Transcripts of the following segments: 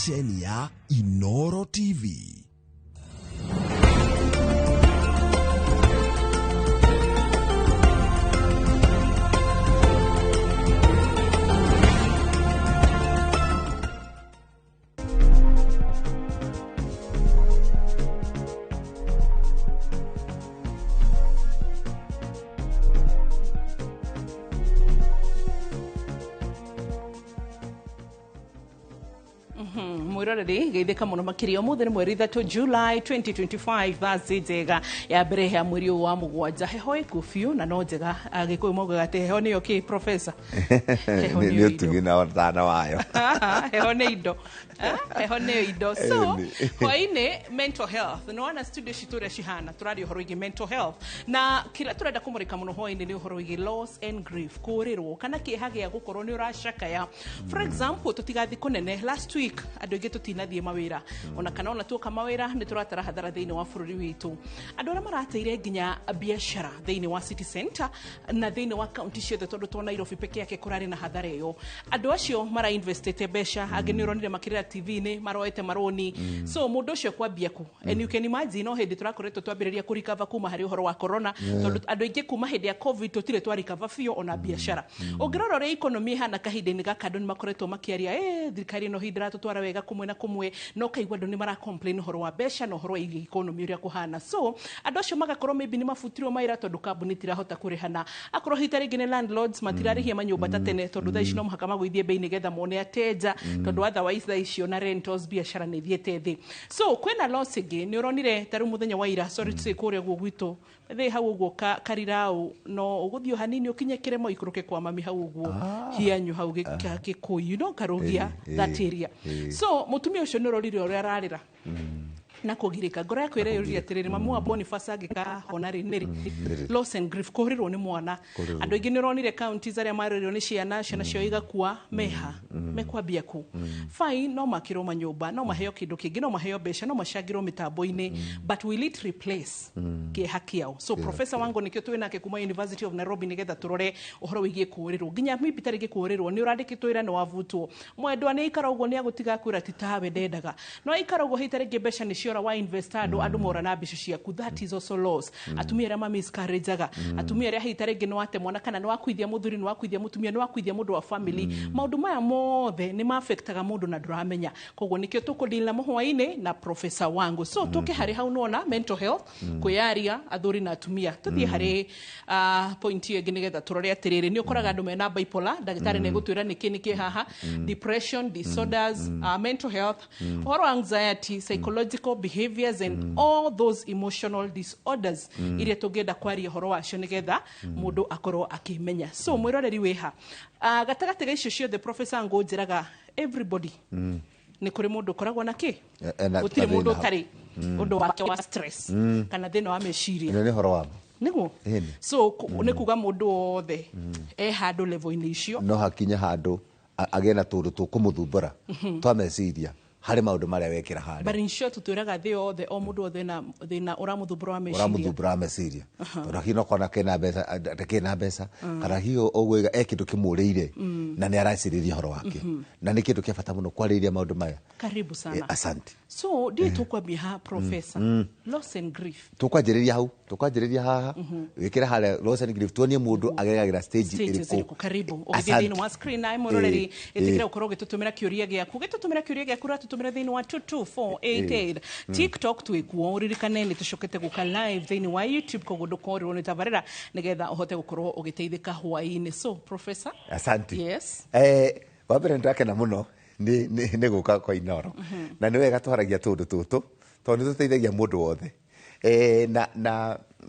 ceceni ya Inoro TV. Mwiroreri geithĩka mũno makĩria ũmũthĩ nĩ mweri 3 July 2025 thaa ci njega ya mbere ya mweri ũyũ wa mũgwanja. Heho ĩkuo biũ na no njega, Agĩkũyũ maugaga atĩ heho nĩyo kĩ, professor? Heho nĩ nĩyo indo. Ũtugi na ũtana wayo. Heho nĩ indo. Ah, heho nĩyo indo. So Ĩni. hwainĩ, mental health. Nĩwona studio citũ ũrĩa cihana, tũraria ũhoro wĩgiĩ mental health, na kĩrĩa tũrenda kũmũrĩka mũno hwainĩ nĩ ũhoro wĩgiĩ loss and grief, kũũrĩrwo kana kĩeha gĩa gũkorwo nĩ ũracakaya. For example, tũtigathiĩ kũnene, last week andũ aingĩ tũtinathiĩ mawĩra, ona kana ona tuoka mawĩra nĩ tũratara hathara thĩinĩ wa bũrũri witũ. Andũ arĩa marateire nginya biacara thĩinĩ wa city center na thĩinĩ wa kaunti ciothe, tondũ to Nairobi peke yake kũrarĩ na hathara ĩyo, andũ acio marainvestĩte mbeca, angĩ nĩ ũronire makĩrĩra TV-inĩ, maroete marũni. So mũndũ ũcio kwambia ku, and you can imagine, no hĩndĩ tũrakoretwo twambĩrĩria kũrikava kuma harĩ ũhoro wa corona, tondũ andũ aingĩ kuma hĩndĩ ya COVID tũtirĩ twarikava biũ ona biacara. Ũngĩrora ũrĩa economy ĩhana kahinda-inĩ gaka, andũ nĩ makoretwo makĩaria, thirikari ĩno hihi ndĩratũtwara wega kũmwe na kũmwe, no kaigua andũ nĩ mara complain ũhoro wa mbeca na ũhoro wa economy ũrĩa kũhana. So andũ acio magakorwo maybe nĩ mabutirwo mawĩra tondũ kambuni itirahota kũrĩhana, akorwo hihi ta rĩngĩ nĩ landlords matirarĩhia manyũmba ta tene, tondũ thaa ici no mũhaka magũithie bei nĩgetha mone ateja, tondũ otherwise thaa icio na rentals biacara nĩ ithiĩte thĩ. So kwĩna loss ĩngĩ nĩ ũronire ta rĩu mũthenya wa ira, sorry to say, kũrĩa ũguo gwitũ thĩ hau ũguo Karirau, no ũgũthiĩ o hanini ũkinye kĩrĩma ũikũrũke kwa mami hau ũguo hianyu hau Gĩkũyũ no Karũgia, that area. So mũtumia ũcio nĩ ũrorire ũrĩa ararĩra na kũgirĩka, ngoro yakwa ĩreyũria atĩrĩrĩ, mamu wa Boniface angĩkahona rĩ nĩrĩ? Loss and grief, kũhũrĩrwo nĩ mwana. Andũ aingĩ nĩ ũronire counties arĩa marĩrwo nĩ ciana, ciana ciao igakua, meha mekwambia ku? Fine, no makĩrwo manyũmba, no maheo kĩndũ kĩngĩ, no maheo mbeca, no macangĩrwo mĩtambo-inĩ, but will it replace kĩeha kĩao? So Professor Wango nĩkĩo twĩ nake kuma University of Nairobi, nĩgetha tũrore ũhoro wĩgiĩ kũũrĩrwo, nginya maybe ta rĩngĩ kũũrĩrwo nĩ ũrandĩkĩtwo wĩra nĩ wavutwo, mwendwa nĩ aikara ũguo nĩ agũtiga kwĩra ti tawe ndendaga, no aikara ũguo hihi ta rĩngĩ mbeca nĩ ciora wa invest, andũ mora na mbeca ciaku, that is also loss. Atumia arĩa ma miscarriageaga, atumia arĩa hihi ta rĩngĩ nĩ wate mwana, kana nĩ wakuithia mũthuri, nĩ wakuithia mũtumia, nĩ wakuithia mũndũ wa family, maũndũ maya mothe nĩ ma-affectaga mũndũ na ndũramenya. Koguo nĩkĩo tũkũdeal na mũhwainĩ na Professor Wangu. So tũke harĩ hau, nona mental health, kwĩyaria athuri na atumia. Tũthiĩ harĩ point ĩyo ĩngĩ nĩgetha tũrore atĩrĩrĩ, nĩ ũkoraga andũ mena bipolar, ndagĩtarĩ nĩ egũtwĩra nĩkĩ nĩkĩ haha, depression disorders, mental health, ũhoro wa anxiety, psychological behaviors and all those emotional disorders iria tũngĩenda kwaria ũhoro wacio nĩgetha mũndũ akorwo akĩmenya. So mwĩroreri wĩha gatagatĩ ga icio ciothe, Professor ngũnjĩraga everybody nĩ kũrĩ mũndũ ũkoragwo na kĩ Ena gũtirĩ mũndũ gathĩna hau. ũtarĩ ũndũ wake wa stress kana thĩna wa meciria. Ĩno nĩ ũhoro wa ma. Nĩguo. Ĩni. So nĩ kuga mũndũ wothe e handũ level-inĩ icio. No hakinye handũ agĩe na tũndũ tũkũmũthumbũra twa meciria harĩ maũndũ marĩa wekĩra harĩa. But in short, twĩraga thĩ yothe o mũndũ wothe na thĩna ũramũthumbũra wa meciria. Ũramũthumbũra wa meciria, tondũ hihi no kona kena mbeca, ndakĩrĩ na mbeca, kana hihi ũgwĩga e kĩndũ kĩmũrĩire na nĩ aracirĩria ũhoro wake, na nĩ kĩndũ kĩa bata mũno kwarĩrĩria maũndũ maya. Karibu sana. Asante. So ndiĩ tũkwambia ha, Professor, loss and grief. Tũkwanjĩrĩria hau, tũkwanjĩrĩria haha wĩkĩre harĩa loss and grief, tuonie mũndũ ageragĩra stage stages ĩrĩkũ. Ĩrĩkũ? Karibu ũgĩthiĩ Asante. thĩinĩ wa screen nawe mwĩroreri, ĩtĩkĩra gũkorwo ũgĩtũtũmĩra kĩũria gĩaku, ũgĩtũtũmĩra kĩũria gĩaku ũratũtũmĩra thĩinĩ wa 22488. TikTok twĩkuo, ũririkane nĩ tũcokete gũka live thĩinĩ wa YouTube, koguo ndũkorirwo nĩ tabarĩra nĩgetha ũhote gũkorwo ũgĩteithĩka hwaĩ-inĩ. So Professor. Asante. Yes. Wa mbere nĩ ndakena mũno nĩ gũka kwa Inoro, na nĩ wega twaragia tũndũ tũtũ tondũ nĩ tũteithagia mũndũ wothe.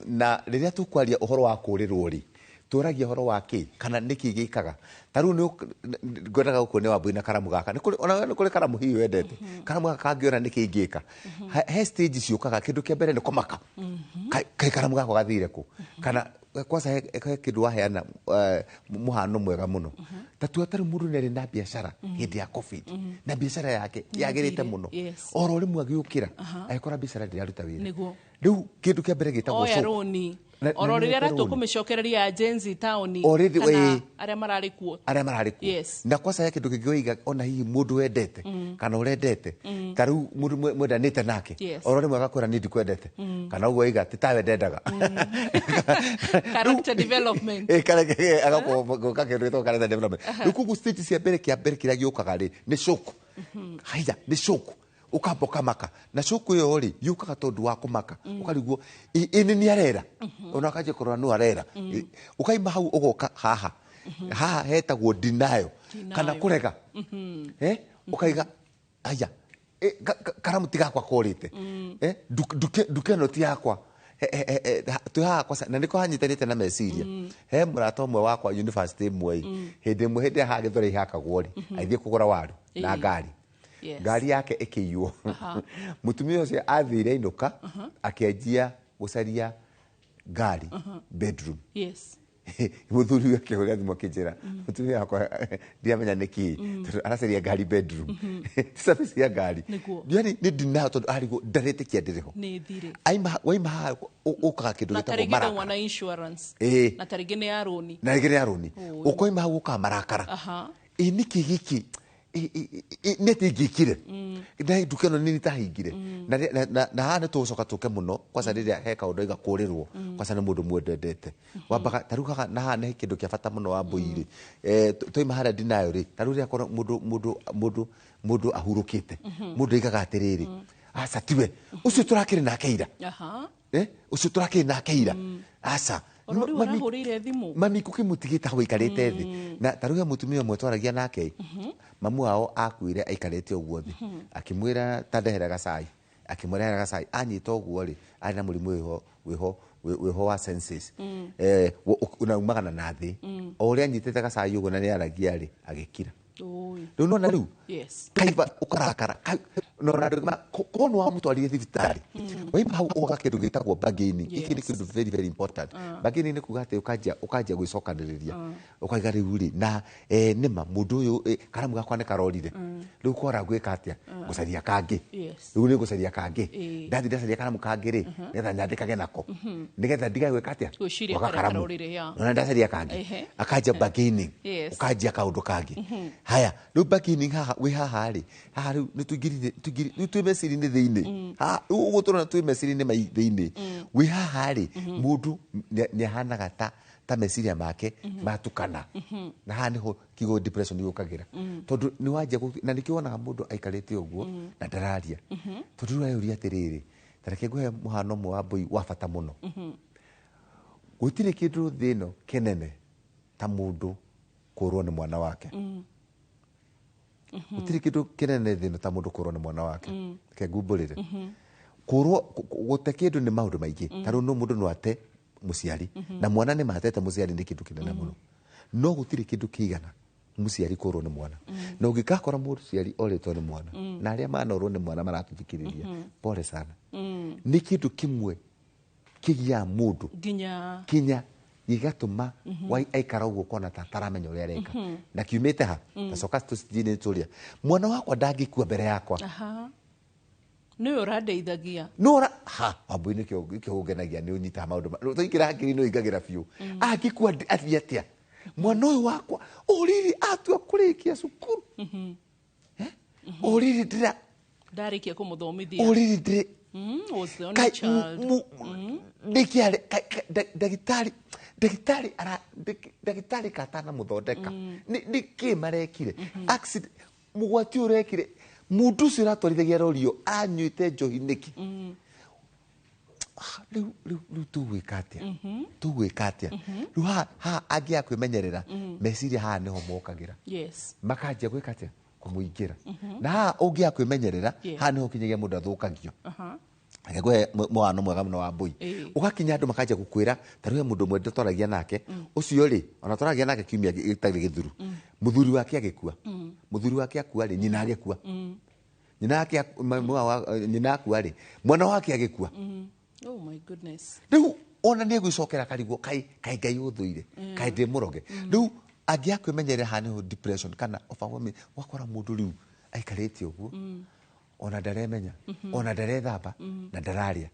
Na rĩrĩa tũkwaria ũhoro wa kũũrĩrwo rĩ, tũragia ũhoro wa kĩ kana nĩkĩ gĩkaga. Ta rĩu ngwendaga gũkuonia Wambui na karamu gaka. Ona we nĩ kũrĩ karamu hihi wendete, karamu gaka kangĩona nĩkĩ ingĩka. He stage ciũkaga. Kĩndũ kĩa mbere nĩ kũmaka. Kaĩ karamu gakwa gathire kũ? Kana kwanza he kĩndũ waheana, mũhano mwega mũno. Ta tua tarĩu mũndũ nĩ arĩ na biacara hĩndĩ ya COVID, na biacara yake yagĩrĩte mũno, oro rĩmwe agĩũkĩra agĩkora biacara ndĩraruta wĩra. Nĩguo. Rĩu kĩndũ kĩa mbere gĩtagwo Oya shock. rũni. Oro na rĩrĩa nĩ aratua rũni. Kũmĩcokereria ya Gen Z taũni Already, kana arĩa mararĩ kuo. Arĩa mararĩ kuo. Na kwaca he kĩndũ kĩngĩ waiga, ona hihi mũndũ wendete kana ũrendete, ta rĩu mũndũ mwendanĩte nake, oro rĩmwe agakwĩra, "Niĩ ndikwendete," kana ũguo aiga ti tawe ndendaga. Character development. Agakorwo kĩndũ gĩtagwo character development. Rĩu koguo stage cia mbere, kĩa mbere kĩrĩa gĩũkaga rĩ, nĩ shock. Haiya, nĩ shock, ũkamba ũkamaka. Na shock ĩyo rĩ, yũkaga tondũ wa kũmaka, ũkarigwo ĩ nĩ nĩ arera, ona akanjia kũrora nũ arera. Ũkaima hau, ũgoka haha. Haha hetagwo denial kana Denial. Kũrega. Ũkaiga aya, karamu ti gakwa korĩte. Nduka ĩno ti yakwa. Twĩ haha kwaca na nĩkĩo hanyitanĩte na meciria. He mũrata ũmwe wakwa university ĩmwe ĩ, hĩndĩ ĩmwe, hĩndĩ ĩrĩa haha Gĩthweri ihakagwo rĩ, agĩthiĩ kũgũra waru na ngari. Ngari yake ĩkĩiywo. Mũtumia ũcio athire ainũka, akĩanjia gũcaria ngari bedroom. Mũthuri akĩhũrĩra thimũ akĩnjĩra, "Mũtumia wakwa ndiramenya nĩkĩ tondũ aracaria ngari bedroom, ti service ya ngari." Yani nĩ denial, tondũ arigwo ndaretĩkia ndĩrĩ ho. Nĩ thirĩ. Aima waima haha, ũkaga kĩndũ Na gĩtagwo tarĩngĩ ndauma marakara. Na insurance. Na tarĩngĩ nĩ ya rũni. Na rĩngĩ nĩ ya rũni. Ũkoima hau, ũkaga marakara. Ĩ nĩkĩ gĩkĩ? Nĩ atĩ ingĩkire na nduka ĩno nĩ tahingire. Na haha nĩ tũgũcoka tũke mũno kwaca rĩrĩa he kaũndũ aiga kũrĩrwo kwaca nĩ mũndũ mwendendete wambaga ta rĩu haha. Na haha nĩ kĩndũ kĩa bata mũno wa mbũi rĩ. Twaima harĩa denial rĩ, ta rĩu rĩrĩa korwo mũndũ ahurũkĩte, mũndũ aigaga atĩrĩrĩ, "Aca, tiwe ũcio tũrakĩrĩ nake ira." Ũcio tũrakĩrĩ nake ira, aca. Oro rĩu arahũrĩire thimũ. Mami kũkĩmũtigĩte hau aikarĩte thĩ. Na ta rĩu he mũtumia ũmwe twaragia nake, mamu wao akuire aikarĩte ũguo thĩ, akĩmwĩra ta ndehera gacai, akĩmũrehera gacai, anyita ũguo rĩ, arĩ na mũrimũ wĩho wa senses. Na umaga na thĩ, o ũrĩa anyitĩte gacai ũguo na nĩ aragia rĩ, agĩkira. Oi. Rĩu nona rĩu kaiba ũkarakara nona andũ korwo nĩ wamũtwarire thibitarĩ. Waima hau, ũgoka kĩndũ gĩtagwo bargaining. Gĩkĩ nĩ kĩndũ very very important. Bargaining nĩ kuga atĩ ũkanjia gwĩcokanĩrĩria, ũkaiga rĩu rĩ na nĩma mũndũ ũyũ, karamu gakwa nĩ karorire, rĩu kora ngwĩka atĩa? Ngũcaria kangĩ. Rĩu nĩ ngũcaria kangĩ. Ndathi ndacaria karamu kangĩ rĩ, nĩgetha nyandĩkage nako, nĩgetha ndigage gwĩka atĩa? Gwĩciria Kwaga karĩa karamu. karorire, yeah. Nona ndacaria kangĩ, akanjia bargaining. Ũkanjia kaũndũ kangĩ. Haya, rĩu bargaining haha wĩ haha rĩ, haha rĩu nĩ tũingĩrire, rĩu twĩ meciria-inĩ thĩinĩ haha. Rĩu ũguo tũrona twĩ meciria-inĩ mai thĩinĩ wĩ haha rĩ, mũndũ nĩ ahanaga ta meciria make matukana. Na haha nĩho kiugo depression yũkagĩra, tondũ nĩ wanjia na nĩkĩo wonaga mũndũ aikarĩte ũguo na ndararia, tondũ rĩu areyũria atĩrĩrĩ. Ta reke ngũhe mũhano ũmwe wa mbũi wa bata mũno. Gũtirĩ kĩndũ thĩ ĩno kĩnene ta mũndũ kũrwo nĩ mwana wake. Gũtirĩ kĩndũ kĩnene thĩ ĩno ta mũndũ kũrwo nĩ mwana wake. Reke ngumbũrĩre, kũrwo gũte kĩndũ nĩ maũndũ maingĩ. Ta rĩu no mũndũ no ate mũciari, na mwana nĩ matete mũciari, nĩ kĩndũ kĩnene mũno, no gũtirĩ kĩndũ kĩigana mũciari kũrwo nĩ mwana. Na ũngĩgakora mũciari orĩtwo nĩ mwana, na arĩa manorwo nĩ mwana maratũthikĩrĩria, pole sana. Nĩ kĩndũ kĩmwe kĩgiaga mũndũ nginya kinya gĩgatũma aikara ũguo kona ta ataramenya ũrĩa areka. Na kiumĩte ha? Tacoka tũcinĩ tũrĩa, mwana wakwa ndangĩkua mbere yakwa. Nĩwe ũrandeithagia. Nora ha wambui, nĩkĩo ũngenagia nĩ ũnyitaga maũndũ twaingĩra hakiri-inĩ ũingagĩra biũ. Angĩkua athiĩ atĩa mwana ũyũ wakwa ũrĩrĩ atua kũrĩkia cukuru? Ũrĩrĩ ndĩra Ndarĩkia kũmũthomithia. Ũrĩrĩ ndĩrĩ Was the only child. Nĩkĩarĩ ndagĩtarĩ ara ndagĩtarĩ katanamũthondeka, nĩkĩ marekire accident, mũgwati ũyũ ũrekire, mũndũ ũcio ũratwarithagia rorio anyuĩte njohi nĩkĩ? Ah, rĩu tũgwĩka atĩa? Tũgwĩka atĩa rĩu haha? Haha angĩaga kwĩmenyerera, meciria haha nĩho mokagĩra. Makanjia gwĩka atĩa? Kũmũingĩra. Na haha ũngĩaga kwĩmenyerera, haha nĩho kinyagia mũndũ athũkagio. Reke ngũhe mũhano mwega mũno wa mbũi. Ũgakinya andũ makanjia gũkwĩra, ta rĩu he mũndũ ũmwe twaragia nake ũcio rĩ, ona twaragia nake kiumia gĩtarĩ gĩthuru, mũthuri wake agĩkua. Mũthuri wake akua rĩ, nyina agĩkua. Nyina yake nyina akua rĩ, mwana wake agĩkua. Oh my goodness. Rĩu ona nĩ egwĩcokera karigwo, kaĩ kaĩ Ngai ũthũire, kaĩ ndĩ mũroge? Rĩu angĩaga kwĩmenyerera, haha nĩho depression kana overwhelming, wakora mũndũ rĩu aikarĩte ũguo. Ona ndaremenya, ona ndarethamba na ndararia.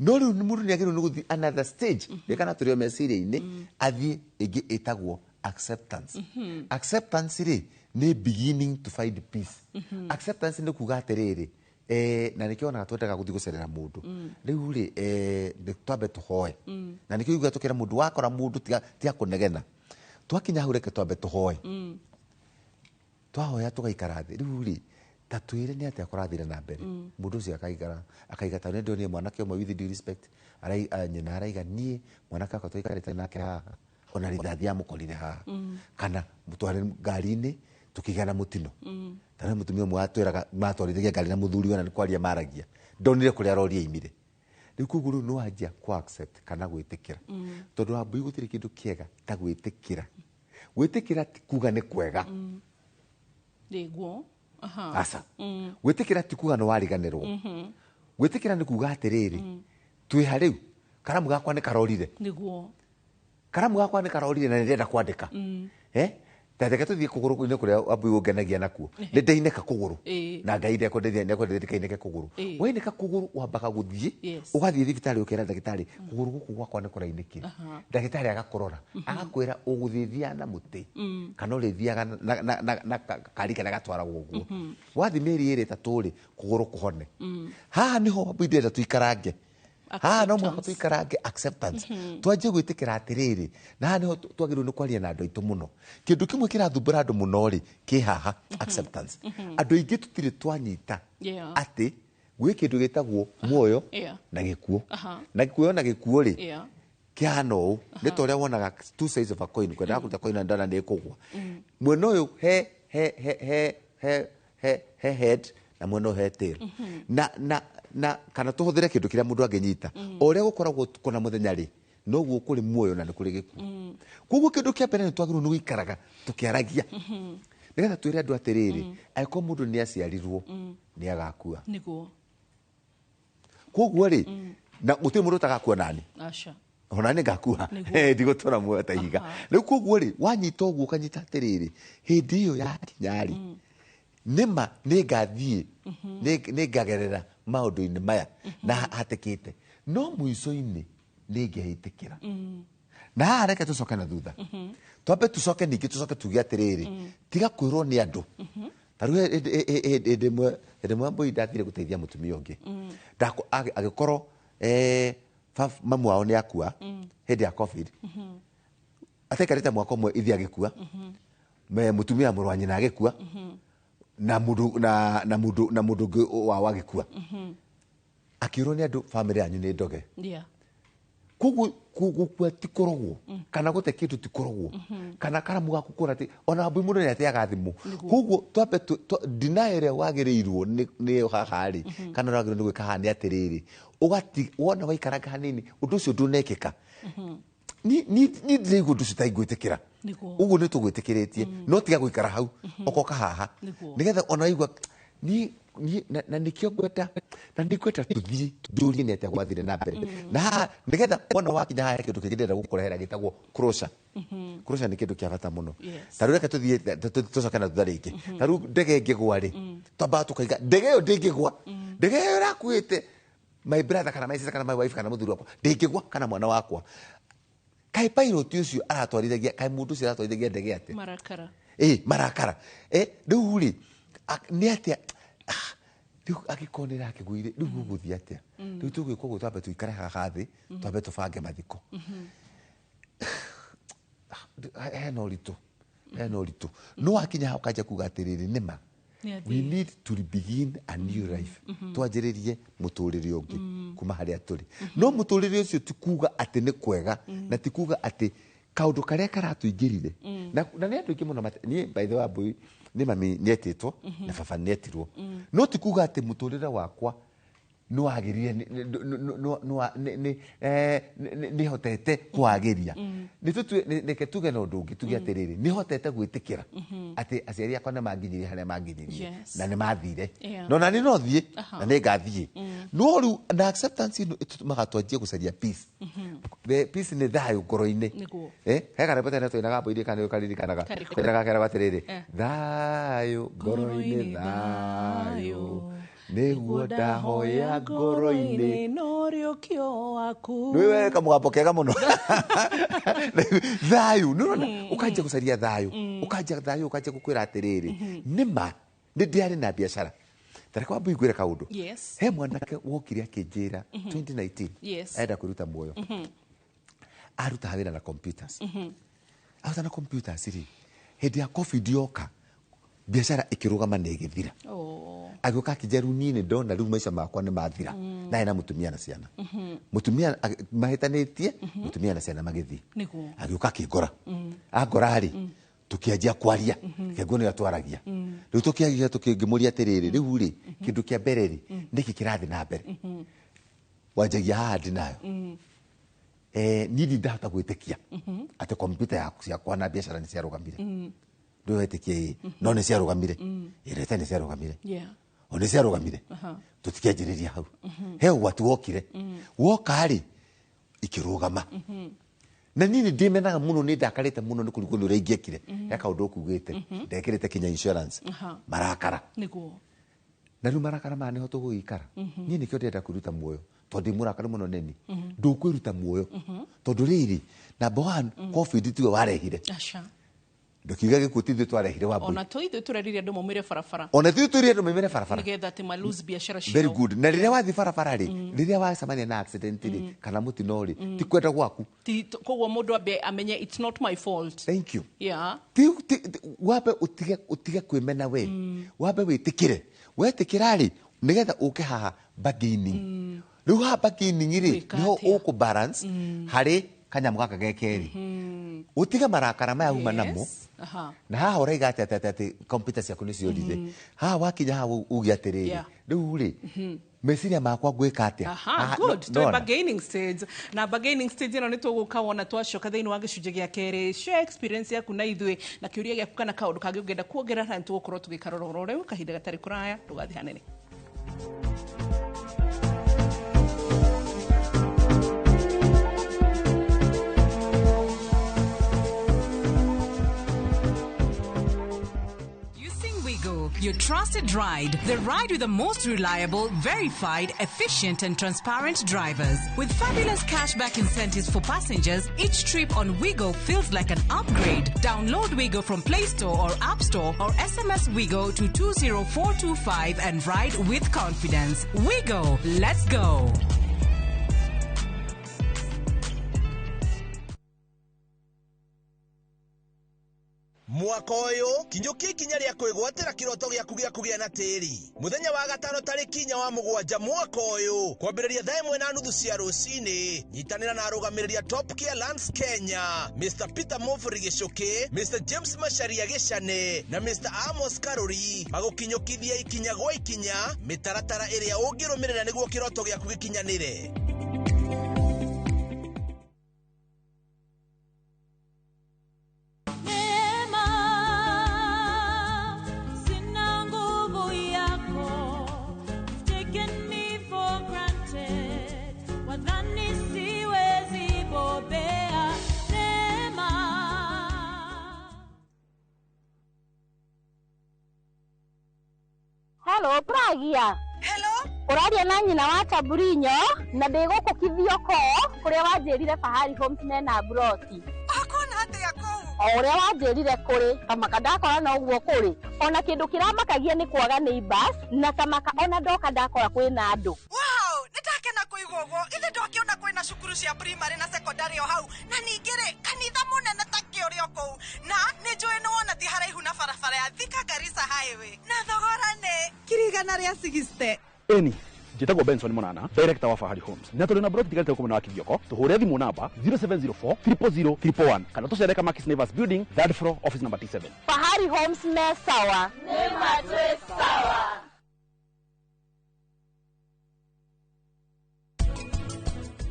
No rĩu mũndũ nĩ agĩrĩirwo nĩ gũthiĩ another stage rĩkana tũrĩ o meciria-inĩ, athiĩ ĩngĩ ĩtagwo acceptance. Acceptance rĩ nĩ beginning to find peace. Acceptance nĩ kuga atĩrĩrĩ, na nĩkĩo onaga twendaga gũthiĩ gũcerera mũndũ rĩu rĩ, nĩ twambe tũhoe, na nĩkĩo iuga tũkĩra mũndũ wakora mũndũ tiga kũnegena, twakinya hau reke twambe tũhoe. Twahoya tũgaikara thĩ, rĩu rĩ ta twĩre nĩ atĩa kũrathire na mbere. Mũndũ ũcio akaigara akaiga, ta nĩ ndonire mwanake ũmwe, with due respect, nyina araiga niĩ mwanake wakwa tũikarĩte nake haha, ona rithathi yamũkorire haha kana tware ngari-inĩ tũkĩgĩa na mũtino. Ta rĩu mũtumia ũmwe atwĩraga matwarithagia ngari na mũthuri we, na nĩ kwaria maragia, ndonire kũrĩa rori yaimire. Rĩu koguo rĩu nĩ wanjia ku accept kana gwĩtĩkĩra, tondũ wambui gũtirĩ kĩndũ kĩega ta gwĩtĩkĩra. Gwĩtĩkĩra ti kuga nĩ kwega. Nĩguo. Aha. Aca, gwĩtĩkĩra ti kuga nĩ wariganĩrwo. Gwĩtĩkĩra nĩ kuga atĩrĩrĩ, twĩ ha rĩu, karamu gakwa nĩ karorire. Karamu gakwa nĩ karorire na nĩ ndĩrenda kwandĩka. Ta reke tũthiĩ kũgũrũ-inĩ kũrĩa wambui ũngenagia nakuo, nĩ ndainĩka kũgũrũ na Ngai ndekwendithia, nĩekwendithia ndikainĩke kũgũrũ. Wainĩka kũgũrũ wambaga gũthiĩ ũgathiĩ thibitarĩ, ũkera ndagĩtarĩ kũgũrũ gũkũ gwakwa nĩ kũrainĩkire. Ndagĩtarĩ agakũrora, agakwĩra ũgũthiĩ thiaga na mũtĩ kana ũrĩthiaga na kari karĩa gatwaragwo ũguo. Wathiĩ mĩeri 2 3 rĩ, kũgũrũ kũhone. Haha nĩho wambui ndĩrenda tũikarange haha, no mũhaka Acceptance. tũikarange acceptance, twanjie gwĩtĩkĩra atĩrĩrĩ, na haha nĩho twagĩrĩirwo nĩ kwaria na andũ aitũ mũno. Kĩndũ kĩmwe kĩrathumbũra andũ mũno rĩ kĩ haha, acceptance. Andũ aingĩ tũtirĩ twanyita atĩ gwĩ kĩndũ gĩtagwo muoyo na gĩkuũ. Na gĩkuo na gĩkuũ rĩ kĩhana ũũ, nĩ ta ũrĩa wonaga two sides of a coin, kwendaga kũruta coin na ndona nĩ ĩkũgwa. Mwena ũyũ he head na mwena ũyũ he tail, na kana tũhũthĩre kĩndũ kĩrĩa mũndũ angĩnyita. O ũrĩa gũkoragwo kũna mũthenya rĩ, noguo kũrĩ muoyo na nĩ kũrĩ gĩkuũ. Koguo kĩndũ kĩa mbere nĩ twagĩrĩirwo nĩ gũikaraga tũkĩaragia, nĩgetha twĩre andũ atĩrĩrĩ, angĩkorwo mũndũ nĩ aciarirwo nĩ agakua. Koguo rĩ, na gũtirĩ mũndũ ũtagakua, nani Aca. Ona nĩ ngakua. Ndigũtũra muoyo ta ihiga. Rĩu koguo rĩ, wanyita ũguo ũkanyita atĩrĩrĩ, hĩndĩ ĩyo yakinya rĩ, nĩma nĩ ngathiĩ, nĩ ngagerera maũndũ-inĩ maya na hatĩkĩte, no mũico-inĩ nĩ ngeĩtĩkĩra. Na haha reke tũcoke na thutha, twambe tũcoke ningĩ tũcoke tuge atĩrĩrĩ, tiga kwĩrwo nĩ andũ. Ta rĩu hĩndĩ ĩmwe mbũi ndathire gũteithia mũtumia ũngĩ. Agĩkorwo mamu wao nĩ akua hĩndĩ ya COVID, ataikarĩte mwaka ũmwe ithe agĩkua, mũtumia mũrũ wa nyina agĩkua, na mũndũ ũngĩ wao agĩkua. Akĩũrwo nĩ andũ, bamĩrĩ yanyu nĩ ndoge. Koguo gũkua ti kũrogwo, kana gũte kĩndũ ti kũrogwo, kana karamu gaku kũra ti, ona mbui mũndũ nĩ ateaga thimũ. Koguo twambe deny ĩrĩa wagĩrĩirwo nĩyo haha rĩ, kana ũrĩa wagĩrĩirwo nĩ gwĩka haha nĩ atĩrĩrĩ, ũgati wona waikaranga hanini ũndũ ũcio ndũnekĩka, ni ndĩraigua ũndũ ũcio taingwĩtĩkĩra. Ũguo nĩ tũgwĩtĩkĩrĩtie, no tiga gũikara hau, ũkoka haha nĩgetha ona waigua ni na nĩkĩo ngwenda, na nĩ ngwenda tũthiĩ ndũrie nĩ atĩa gwathire na mbere na haha, nĩgetha wona wakinya haha kĩndũ kĩngĩ ndĩrenda gũkũrehera gĩtagwo closure. Closure nĩ kĩndũ kĩa bata mũno. Ta rĩu reke tũthiĩ tũcoke na thutha rĩngĩ. Ta rĩu ndege ĩngĩgwa rĩ, twambaga tũkaiga ndege ĩyo ndĩngĩgwa, ndege ĩyo ĩrakuĩte my brother kana my sister kana my wife kana mũthuri wakwa ndĩngĩgwa, kana mwana wakwa. Kaĩ pilot ũcio aratwarithagia, kaĩ mũndũ ũcio aratwarithagia ndege atĩa? Marakara. Ĩ marakara. Rĩu rĩ, nĩ atĩa? Rĩu angĩkorwo nĩ ĩrakĩgũire rĩu gũgũthiĩ atĩa? Rĩu tũgwĩka ũguo, twambe tũikare haha thĩ, twambe tũbange mathiko. Hena ũritũ, hena ũritũ, no wakinya hau kanjia kuga atĩrĩrĩ, nĩma Nĩ athiĩ. we need to begin a new life, twanjĩrĩrie mũtũrĩre ũngĩ kuma harĩa tũrĩ. No mũtũrĩre ũcio ti kuga atĩ nĩ kwega, na ti kuga atĩ kaũndũ karĩa karatũingĩrire na nĩ andũ aingĩ mũno niĩ by the way mbui nĩ mami nĩetĩtwo na baba nĩetirwo, no ti kuga atĩ mũtũrĩre wakwa nĩ wagĩrire, nĩ hotete kwagĩria. Nĩ reke tuge na ũndũ ũngĩ, tuge atĩrĩrĩ, nĩ hotete gwĩtĩkĩra atĩ aciari akwa nĩ manginyirie harĩa manginyirie na nĩ mathire. No nani no thiĩ na nĩ ngathiĩ, no rĩu na acceptance ĩno ĩtũmaga twanjie gũcaria peace. The peace nĩ thayũ ngoro-inĩ. He karwĩmbo tene twainaga mbũi, kana nĩ ũkaririkanaga? Karĩkũ? Twainaga keragwo atĩrĩrĩ, thayũ ngoro-inĩ, Ngoro-inĩ thayũ. Thayũ. Nĩguo ndahoya ngoro-inĩ no waku. Nĩwe kamũgambo kega mũno. Thayũ, nĩũrona ũkanjia gũcaria thayũ, ũkanjia thayũ, ũkanjia gũkwĩra atĩrĩrĩ, nĩma nĩ ndĩarĩ na biacara. Tareke wambe ngwĩre kaũndũ. Yes. He mwanake wokire akĩnjĩra 2019 Yes. arenda kwĩruta muoyo. Arutaga wĩra na computers. Aruta na computers rĩ, hĩndĩ ya COVID yoka biacara ĩkĩrũgama na ĩgĩthira. Oh. Agĩũka akĩnjĩra rĩu niĩ nĩ ndona rĩu maica makwa nĩ mathira. Na ena mũtumia na ciana. Mũtumia mahĩtanĩtie, mũtumia na ciana magĩthiĩ. Nĩguo. Agĩũka akĩngora. Angora rĩ, tũkĩanjia kwaria. Kĩongo nĩyo twaragia. Rĩu tũkĩaria tũkĩngĩmũria atĩrĩrĩ, rĩu rĩ, kĩndũ kĩa mbere rĩ, nĩkĩ kĩrathiĩ na mbere? Wanjagia haha ndĩ nayo. Niĩ ndindahota gwĩtĩkia atĩ kompiuta ciakwa na biacara nĩ ciarũgamire. Ndũwetĩkia ĩ, no nĩ ciarũgamire. Ĩrete nĩ ciarũgamire. Yeah. O nĩ ciarũgamire. Tũtikĩanjĩrĩria hau. He ũgwati wokire. Woka rĩ, ikĩrũgama. Na niĩ nĩ ndĩmenaga mũno, nĩ ndakarĩte mũno nĩ kũrigwo nĩ ũrĩa ingĩekire. He kaũndũ ũkugĩte, ndekĩrĩte kinya insurance. Marakara. Nĩguo. Na rĩu marakara maya nĩho tũgũgĩikara. Niĩ nĩkĩo ndĩrenda kwĩruta muoyo, tondũ ndĩ mũrakaru mũno neni. Ndũkwĩruta muoyo. Tondũ rĩrĩ, number one, COVID tiwe warehire. Aca. Ndũkiuga gĩkuũ ti ithuĩ twarehire Wambui. Ona to ithuĩ tũrerire andũ maumĩre barabara. Ona ithuĩ twĩrire andũ maumĩre barabara. Nĩgetha atĩ ma lose biacara ciao. Very good. Na rĩrĩa wathiĩ barabara rĩ, rĩrĩa wacemania na accident rĩ, kana mũtino rĩ, ti kwenda gwaku. Koguo mũndũ ambe amenye it's not my fault. Thank you. Yeah. Wambe ũtige kwĩmena we. Wambe wĩtĩkĩre. Wetĩkĩra rĩ, nĩgetha ũke haha bargaining. Rĩu haha bargaining rĩ, Gwĩka nĩho atĩa? ũkũ balance harĩ kanyamũ gaka ge kerĩ. Ũtige marakara maya uma namo. Yes. Aha. Na haha ũraiga atĩ atĩ atĩ kompiuta ciaku nĩ ciorire. Haha wakinya haha uge atĩrĩrĩ, Yeah. rĩu rĩ, meciria makwa ngwĩka atĩa? Aha, Haha, good. Twĩ nona. bargaining stage. Na bargaining stage ĩno nĩ tũgũka wona twacoka thĩinĩ wa gĩcunjĩ gĩa kerĩ. Share experience yaku na ithuĩ na kĩũria gĩaku kana kaũndũ kangĩ ũngĩenda kuongerera na nĩ tũgũkorwo tũgĩkarora oro rĩu kahinda gatarĩ kũraya, ndũgathiĩ hanene. Using Wego, your trusted ride, the ride with the most reliable, verified, efficient, and transparent drivers. With fabulous cashback incentives for passengers, each trip on Wego feels like an upgrade. Download Wego from Play Store or App Store or SMS Wego to 20425 and ride with confidence. Wego, let's go. Mwaka ũyũ kinyũkia ikinya rĩa kwĩgwatĩra kĩroto gĩaku gĩa kũgĩa na tĩri. Mũthenya wa gatano tarĩki 4 wa mũgwanja mwaka ũyũ kwambĩrĩria thaa 1:30 cia rũcinĩ, nyitanĩra na arũgamĩrĩri a Top Care Lands Kenya, Mr Peter Mofri Gĩcũkĩ, Mr James Macharia Gĩcane na Mr Amos Karuri magũkinyũkithia ikinya gwa ikinya mĩtaratara ĩrĩa ũngĩrũmĩrĩra nĩguo kĩroto gĩaku gĩkinyanĩre. Neema, sina nguvu yako. You've taken me for granted. Wadhani siwezi bobea. Neema. Hello, Pragia. Hello? Ũraria na nyina wa Taburinyo na ndĩ gũkũ Kithioko kũrĩa wanjĩrire Fahari Homes mena mburoti. Akona atĩa kũu? O ũrĩa wanjĩrire kũrĩ kamaka ndakora noguo kũrĩ. Ona kĩndũ kĩramakagia nĩ kwaga neighbors na kamaka ona ndoka ndakora kwĩna andũ. Wow, nĩndakena kũigua ũguo. Ithe ndokĩona kwĩna cukuru cia primary na secondary o hau, na ningĩ rĩ kanitha mũnene ta kĩũrĩ o kũu, na nĩ njũĩ nĩ wona ti haraihu na barabara ya Thika Garissa Highway, na thogora nĩ 160,000. Eni njĩtagwo Benson Monana, director wa Fahari Homes, na tũrĩ na broti tigarĩte gũkũ mwena wa Kithioko. Tũhũre thimũ namba 0704 000 111 kana tũcere Kamakis Neighbors Building, third floor, office number T7. Fahari Homes me sawa.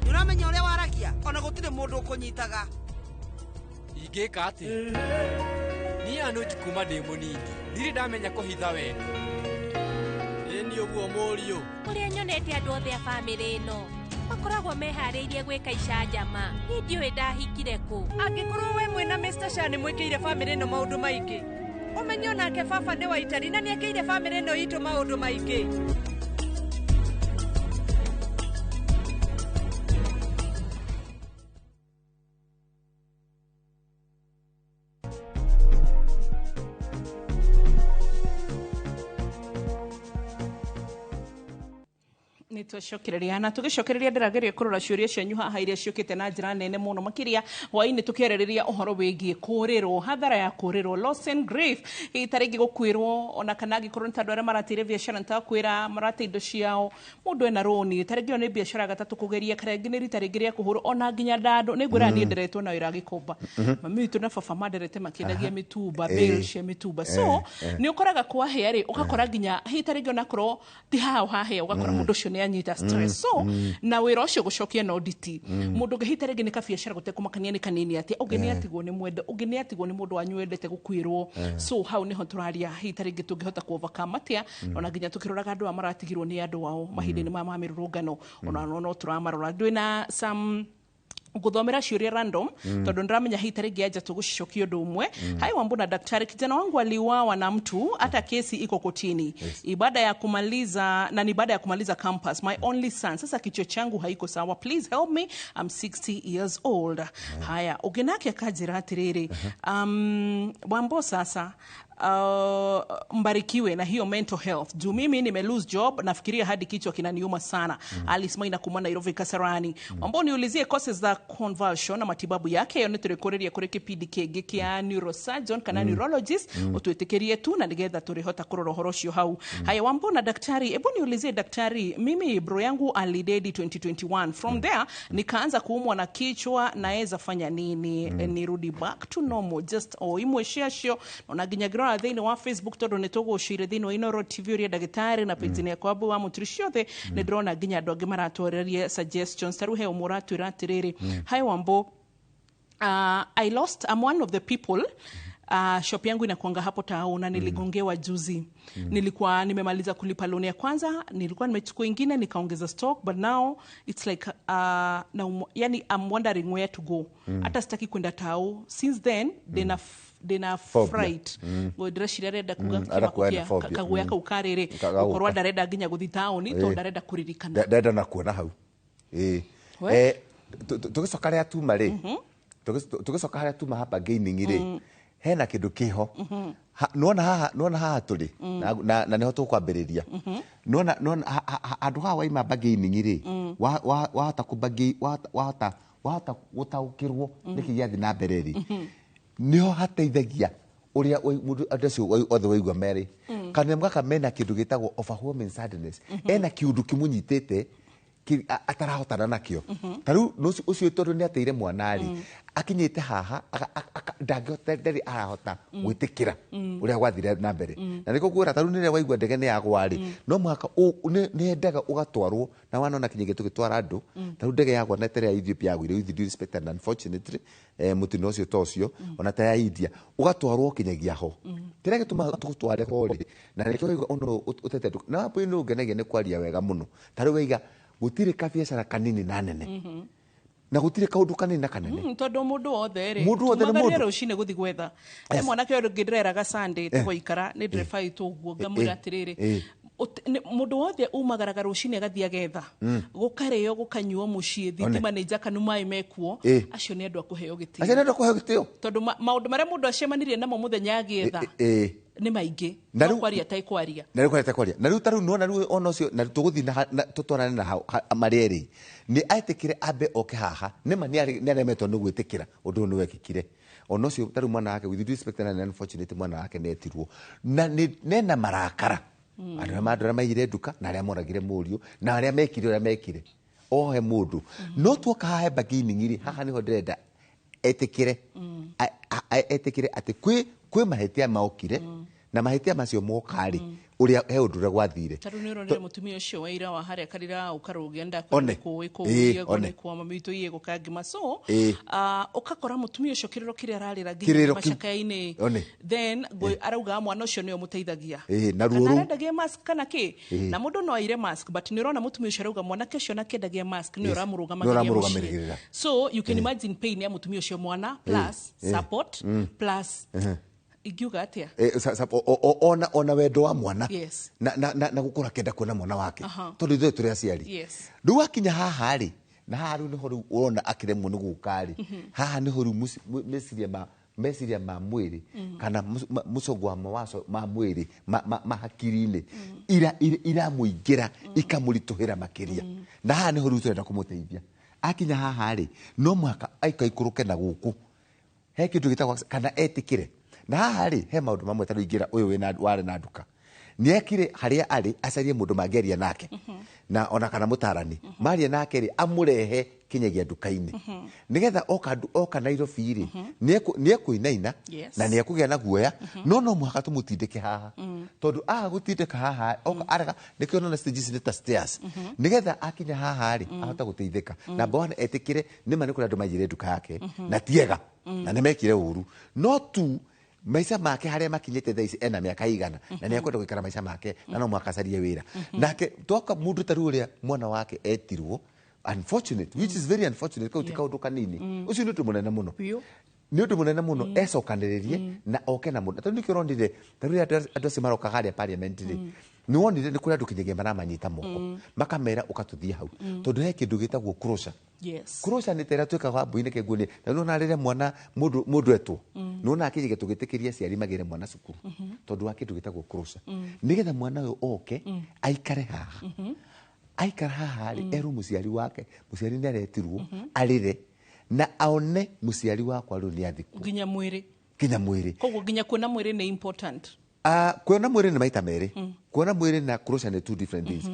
Nĩũramenya ũrĩa waragia ona gũtirĩ mũndũ ũkũnyitaga. Ingĩka atĩa? Niĩ Anuj kuma ndĩ mũnini ndirĩ ndamenya kũhitha wendo. Ĩni ũguo mũriũ. Ũrĩa nyonete andũ othe a bamĩrĩ ĩno makoragwo meharĩirie gwĩka icanjama, niĩ ndiũĩ ndahikire kũ. Angĩkorwo we mwĩna Mr Sha nĩ mwĩkĩire bamĩrĩ ĩno maũndũ maingĩ, ũmenye onake baba nĩ wa itari na nĩekĩire bamĩrĩ ĩno itũ maũndũ maingĩ. Nä twacokereria na tũgĩcokereria ndĩrageria kũrora ciũria cianyu haha iria ciũkĩte na njĩra nene mũno makĩria hwaĩ-inĩ tũkĩarĩrĩria ũhoro wĩgiĩ kũũrĩrwo, hathara ya kũũrĩrwo, loss and grief, hihi ta rĩngĩ gũkuĩrwo ona kana angĩkorwo nĩ ta andũ arĩa marateire biacara nĩ takwĩra marate indo ciao, mũndũ ena rũni ta rĩngĩ ĩyo nĩ biacara gatatũ kũgeria, kana rĩngĩ nĩ rita rĩngĩ rĩa kũhũrwo ona nginya ndandũ. Nĩ ngwĩra niĩ nderetwo na wĩra gĩkomba, mami witũ na baba manderete makĩendagia mĩtumba, bales cia mĩtumba, so nĩ ũkoraga kwahĩa rĩ, ũgakora nginya hihi ta rĩngĩ onakorwo ti hao hahĩa, ũgakora mũndũ ũcio nĩ anyita stress, so na wĩra ũcio gũcokia na nditi mũndũ ũngĩ hihi ta rĩngĩ nĩ kabiacara gũtekũmakania nĩ kanini atĩa, ũngĩ nĩ atigwo nĩ mwenda, ũngĩ nĩ atigwo nĩ mũndũ wanyu wendete gũkuĩrwo, so hau nĩho tũraria hihi ta rĩngĩ tũngĩhota ku overcome atĩa, ona nginya tũkĩroraga andũ aya maratigirwo nĩ andũ ao mahinda-inĩ maya ma mĩrũrũngano, ona no tũramarora. Ndwĩna some nguthomera ciũria random tondu ndiramenya hihi tarĩngĩ anja tũgũcicokia ũndũ ũmwe. Hai Wambu na daktari, kijana wangu aliuawa na mtu, hata kesi iko kotini. Ibada ya kumaliza na ni baada ya kumaliza campus, my only son. Sasa kichwa changu haiko sawa, please help me, I'm 60 years old. Haya, ũngĩ nake akanjĩra atĩrĩrĩ, Wambo sasa mbarikiwe na hiyo mental health juu mimi nime lose job, nafikiria hadi kichwa kinaniuma sana. Alice Maina kuma Nairobi Kasarani. Wambo niulizie causes za convulsion na matibabu yake yo nĩtũrĩkũrĩria kũrĩ kĩbindi kĩngĩ kĩa neurosurgeon kana neurologist, ũtwĩtĩkĩrie tu na nĩgetha tũrĩhota kũrora ũhoro ũcio hau. Haya, Wambo na daktari, hebu niulizie daktari, mimi bro yangu alidedi 2021, from there nikaanza kuumwa na kichwa, naeza fanya nini nirudi back to normal? Just o imwe ciacio ona nginya ngĩrora thĩinĩ wa Facebook tondũ nĩ tũgũcire thĩinĩ wa Inooro TV ũrĩa ndagĩtarĩ na page yakwa Wambu wa Mũturi ciothe, nĩ ndĩrona nginya andũ angĩ maratwarĩria suggestions. Ta rĩu he ũmwe ũratwĩra atĩrĩrĩ, hi Wambo, I lost, I'm one of the people, shop yangu inakuanga hapo tao na niligongewa juzi. Nilikuwa nimemaliza kulipa loan ya kwanza, nilikuwa nimechukua ingine nikaongeza stock, but now it's like now, yani I'm wondering where to go. Hata sitaki kwenda tao. Since then dena Phobia. Fright. Ngo ndĩreciria arenda kuga Arakuwa kĩmako na phobia. kaguoya kau karĩrĩ Kagaũka. gũkorwo ndarenda nginya gũthiĩ taũni tondũ ndarenda kũririkana. Ndenda na kuona hau. Ĩĩ. We? Tũgĩcoka harĩa tuma rĩ, tũgĩcoka harĩa tuma hapa gaining rĩ, hena kĩndũ kĩho. Nĩwona haha tũrĩ na nĩho tũkwambĩrĩria. Nĩwona handũ haha waima bargaining rĩ, wahota wahota gũtaũkĩrwo nĩkĩ gĩathiĩ na mbere rĩ, nĩho hateithagia ũrĩa mũndũ andũ acio othe waigua merĩ kana gaka mena kĩndũ gĩtagwo overwhelming sadness, ena kĩũndũ kĩmũnyitĩte atarahotana nakĩo. Ta rĩu ũcio tondũ nĩ ateire mwana rĩ, akinyĩte haha ndangĩhota, ndarĩ arahota gwĩtĩkĩra ũrĩa gwathire na mbere, na nĩkĩo ngwĩra ta rĩu rĩrĩa waigua ndege nĩ yagwa rĩ, no mũhaka nĩ yendaga ũgatwarwo na wanona kinya tũgĩtwara andũ. Ta rĩu ndege yagwa na tere ya Ethiopia yagwire, with due respect and unfortunately, mũtino ũcio ta ũcio ona ta ya India ũgatwarwo kinyagia ho kĩrĩa gĩtũmaga tũgũtware ho rĩ, na nĩkĩo waigua ũndũ ũtete na hapo nĩ ũngenagia nĩ kwaria wega mũno. Ta rĩu waiga gũtirĩ kabiacara kanini na nene na gũtirĩ kaũndũ kanini na kanene. Tondũ mũndũ wothe rĩ, Mũndũ wothe nĩ tumagarie mũndũ. Rũcinĩ gũthiĩ gwetha he mwanake ũyũ ũngĩ ndĩreraga Sunday tũgũikara nĩ ndereba itũ ũguo ngamwĩra atĩrĩrĩ, mũndũ wothe umagaraga rũcinĩ agathiĩ agetha gũkarĩo gũkanyuo mũciĩ, thitima nĩ njakanu, maĩ mekuo, acio nĩ andũ a kũheo acio nĩ gĩtĩo andũ a kũheo gĩtĩo tondũ maũndũ marĩa mũndũ acemanirie namo mũthenya agĩetha nĩ maingĩ Na no kwaria tai kwaria. Na rĩu kwaria kwaria na rĩu ta rĩu nĩwona rĩu ona ũcio na tũgũthiĩ na tũtwarane na hau marĩa erĩ nĩ etĩkĩre ambe oke haha nĩma nĩ aremetwo nĩ gwĩtĩkĩra ũndũ ũyũ nĩ wekĩkire. Ona ũcio ta rĩu mwana wake, with due respect and unfortunately, mwana wake nĩ etirwo na nena marakara andũ arĩa andũ arĩa maiyire nduka na arĩa moragire mũriũ na arĩa mekire ũrĩa mekire ohe mũndũ. No tuoka haha bargaining rĩ, haha nĩho ndĩrenda etĩkĩre etĩkĩre atĩ kwĩ mahĩtia maokire na mahĩtia macio moka rĩ, ũrĩa he ũndũ ũrĩa gwathire. Ta rĩu nĩ ũronire mũtumia ũcio wa ira wa harĩa karira ũkarũgia One. ndakũĩ Ĩĩ, kũu one. kwa mami witũ iye gũkangima, so Ĩĩ. Ũgakora mũtumia ũcio kĩrĩro kĩrĩa ararĩra Kĩrĩro nginya kĩu. macakaya-inĩ, One. then arauga mwana ũcio nĩwe ũmũteithagia Ĩĩ, na ruo kana rũu. arendagia mask kana kĩ, na mũndũ no aire mask, but nĩ ũrona mũtumia ũcio arauga mwanake ũcio nakĩendagia mask nĩwe Yes. ũramũrũgamagĩria Nĩwe mũciĩ. ũramũrũgamĩrĩra. So you can imagine pain ya mũtumia ũcio, mwana plus support plus ingiuga atĩa. Ona wendo wa mwana na gũkorwo akĩenda kuona mwana wake tondũ ithuĩ tũrĩ aciari. Rĩu akinya haha rĩ, na haha rĩu nĩho rĩu ũrona akĩremwo nĩ gũka rĩ, haha nĩho rĩu meciria ma Meciria ma mwĩrĩ kana mũcongo wa mawaco ma mwĩrĩ ma hakiri-inĩ iramũingĩra, ikamũritũhĩra makĩria. Na haha nĩho rĩu tũrenda kũmũteithia. Akinya haha rĩ, no mũhaka aikaikũrũke na gũkũ he kĩndũ gĩtagwo kana etĩkĩre. Na haha rĩ, he maũndũ mamwe ta rĩu ingĩra ũyũ wĩna warĩ na nduka, nĩekire harĩa arĩ acarie mũndũ mangĩaria nake na ona kana mũtarani maria nake rĩ, amũrehe kinyagia nduka-inĩ, nĩgetha oka Nairobi rĩ, nĩekũinaina na nĩekũgĩa na guoya. No mũhaka tũmũtindĩke haha, tondũ aga gũtindĩka haha oka arega, nĩkĩo nona stages nĩ ta stairs, nĩgetha akinya haha rĩ, ahote gũteithĩka. Number one, etĩkĩre nĩma nĩ kũrĩ andũ maiyire nduka yake na tiega na nĩmekire ũru, no tu maica make harĩa makinyĩte thaa ici, ena mĩaka igana na nĩ ekwenda gũikara maica make, na no mũhaka acarie wĩra. Nake twoka mũndũ ta rĩu ũrĩa mwana wake etirwo, unfortunate, which is very unfortunate, kau ti kaũndũ kanini. Ũcio nĩ ũndũ mũnene mũno. Biũ. Nĩ ũndũ mũnene mũno. Ecokanĩrĩrie na oke na mũndũ. Tondũ nĩkĩo ũronire ta rĩu andũ acio maroka harĩa parliament rĩ, nĩ wonire nĩ kũrĩ andũ kinyagia maramanyita moko, makamera ũka tũthiĩ hau, tondũ he kĩndũ gĩtagwo closure. Closure nĩ ta ĩrĩa twĩkaga wambui-inĩ kĩnguoni. Na nĩwona rĩrĩa mwana mũndũ etwo, nĩwona kinyagia tũgĩtĩkĩria aciari magĩre mwana cukuru, tondũ wa kĩndũ gĩtagwo closure, nĩgetha mwana ũyũ oke aikare haha. Aikara haha rĩ, erwo mũciari wake, mũciari nĩ aretirwo, arĩre na aone mũciari wakwa rĩu nĩ athikwo. Nginya mwĩrĩ. Nginya mwĩrĩ. Koguo nginya kuona mwĩrĩ nĩ important. Kuona mwĩrĩ nĩ maita merĩ. Kuona mwĩrĩ na closure nĩ two different things.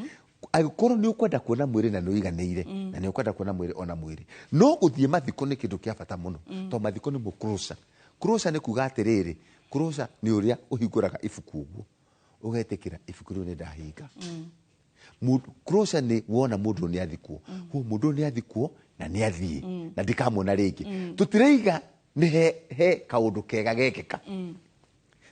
Angĩkorwo nĩ ũkwenda kuona mwĩrĩ na nĩ ũiganĩire na nĩ ũkwenda kuona mwĩrĩ, ona mwĩrĩ no gũthiĩ mathiko nĩ kĩndũ kĩa bata mũno, tondũ mathiko nĩ closure. Closure nĩ kuga atĩrĩrĩ, closure nĩ ũrĩa ũhingũraga ibuku ũguo ũgetĩkĩra ibuku rĩu nĩ ndahinga. Closure nĩ wona mũndũ nĩ athikwo. Huo mũndũ nĩ athikwo na nĩ athiĩ na ndikamuona rĩngĩ. Tũtiraiga nĩ he kaũndũ kega gekĩka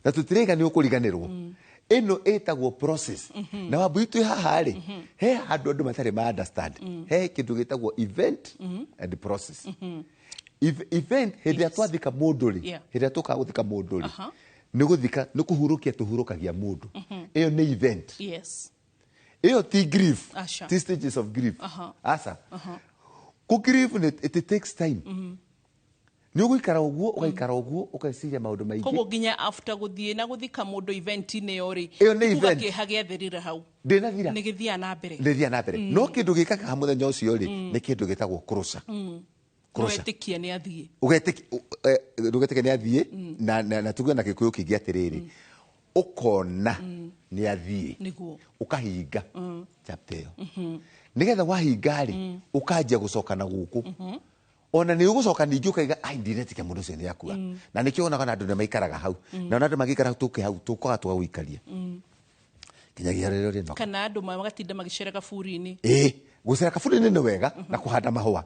na tũtiraiga nĩ ũkũriganĩrwo. Ĩno ĩtagwo process. Na wambui, twĩ haha rĩ, he handũ andũ matarĩ ma understand. He kĩndũ gĩtagwo event and process. Event, hĩndĩ ĩrĩa twathika mũndũ rĩ, hĩndĩ ĩrĩa tũkaga gũthika mũndũ rĩ, nĩ gũthika, nĩ kũhurũkia tũhurũkagia mũndũ. Ĩyo nĩ event. Ĩyo ti grief. Aca. Ti stages of grief. Aca. Kũ grief nĩ it takes time. Nĩ ũgũikara ũguo, ũgaikara ũguo, ũgeciria maũndũ maingĩ. Koguo nginya after gũthiĩ na gũthika mũndũ, event-inĩ ĩyo rĩ, Ĩyo nĩ kuga event. kĩeha gĩathirire hau? Ndĩnathira. Nĩ gĩthiaga na mbere. Ndĩthiaga na mbere, no kĩndũ gĩkaga mũthenya ũcio rĩ, nĩ kĩndũ gĩtagwo closure. Closure. Wetĩkia nĩ athiĩ. Ndũgetĩkia nĩ athiĩ, na tuge na Gĩkũyũ kĩngĩ atĩrĩrĩ, ũkona nĩ athiĩ. Ũkahinga chapter ĩyo, nĩgetha wahinga rĩ, ũkanjia gũcoka na gũkũ. Ona nĩ ũgũcoka ningĩ ũkaiga, ai, ndiretĩkia mũndũ ũcio nĩ akua. Na nĩkĩo wonaga na andũ nĩ maikaraga hau, na ona andũ mangĩikara hau, tũke hau tũkaga tũgagũikaria kinyagia rĩrĩa ũrĩnoga. Kana andũ magatinda magĩcera kaburi-inĩ. Ĩĩ, gũcera kaburi-inĩ nĩ wega na kũhanda mahũa,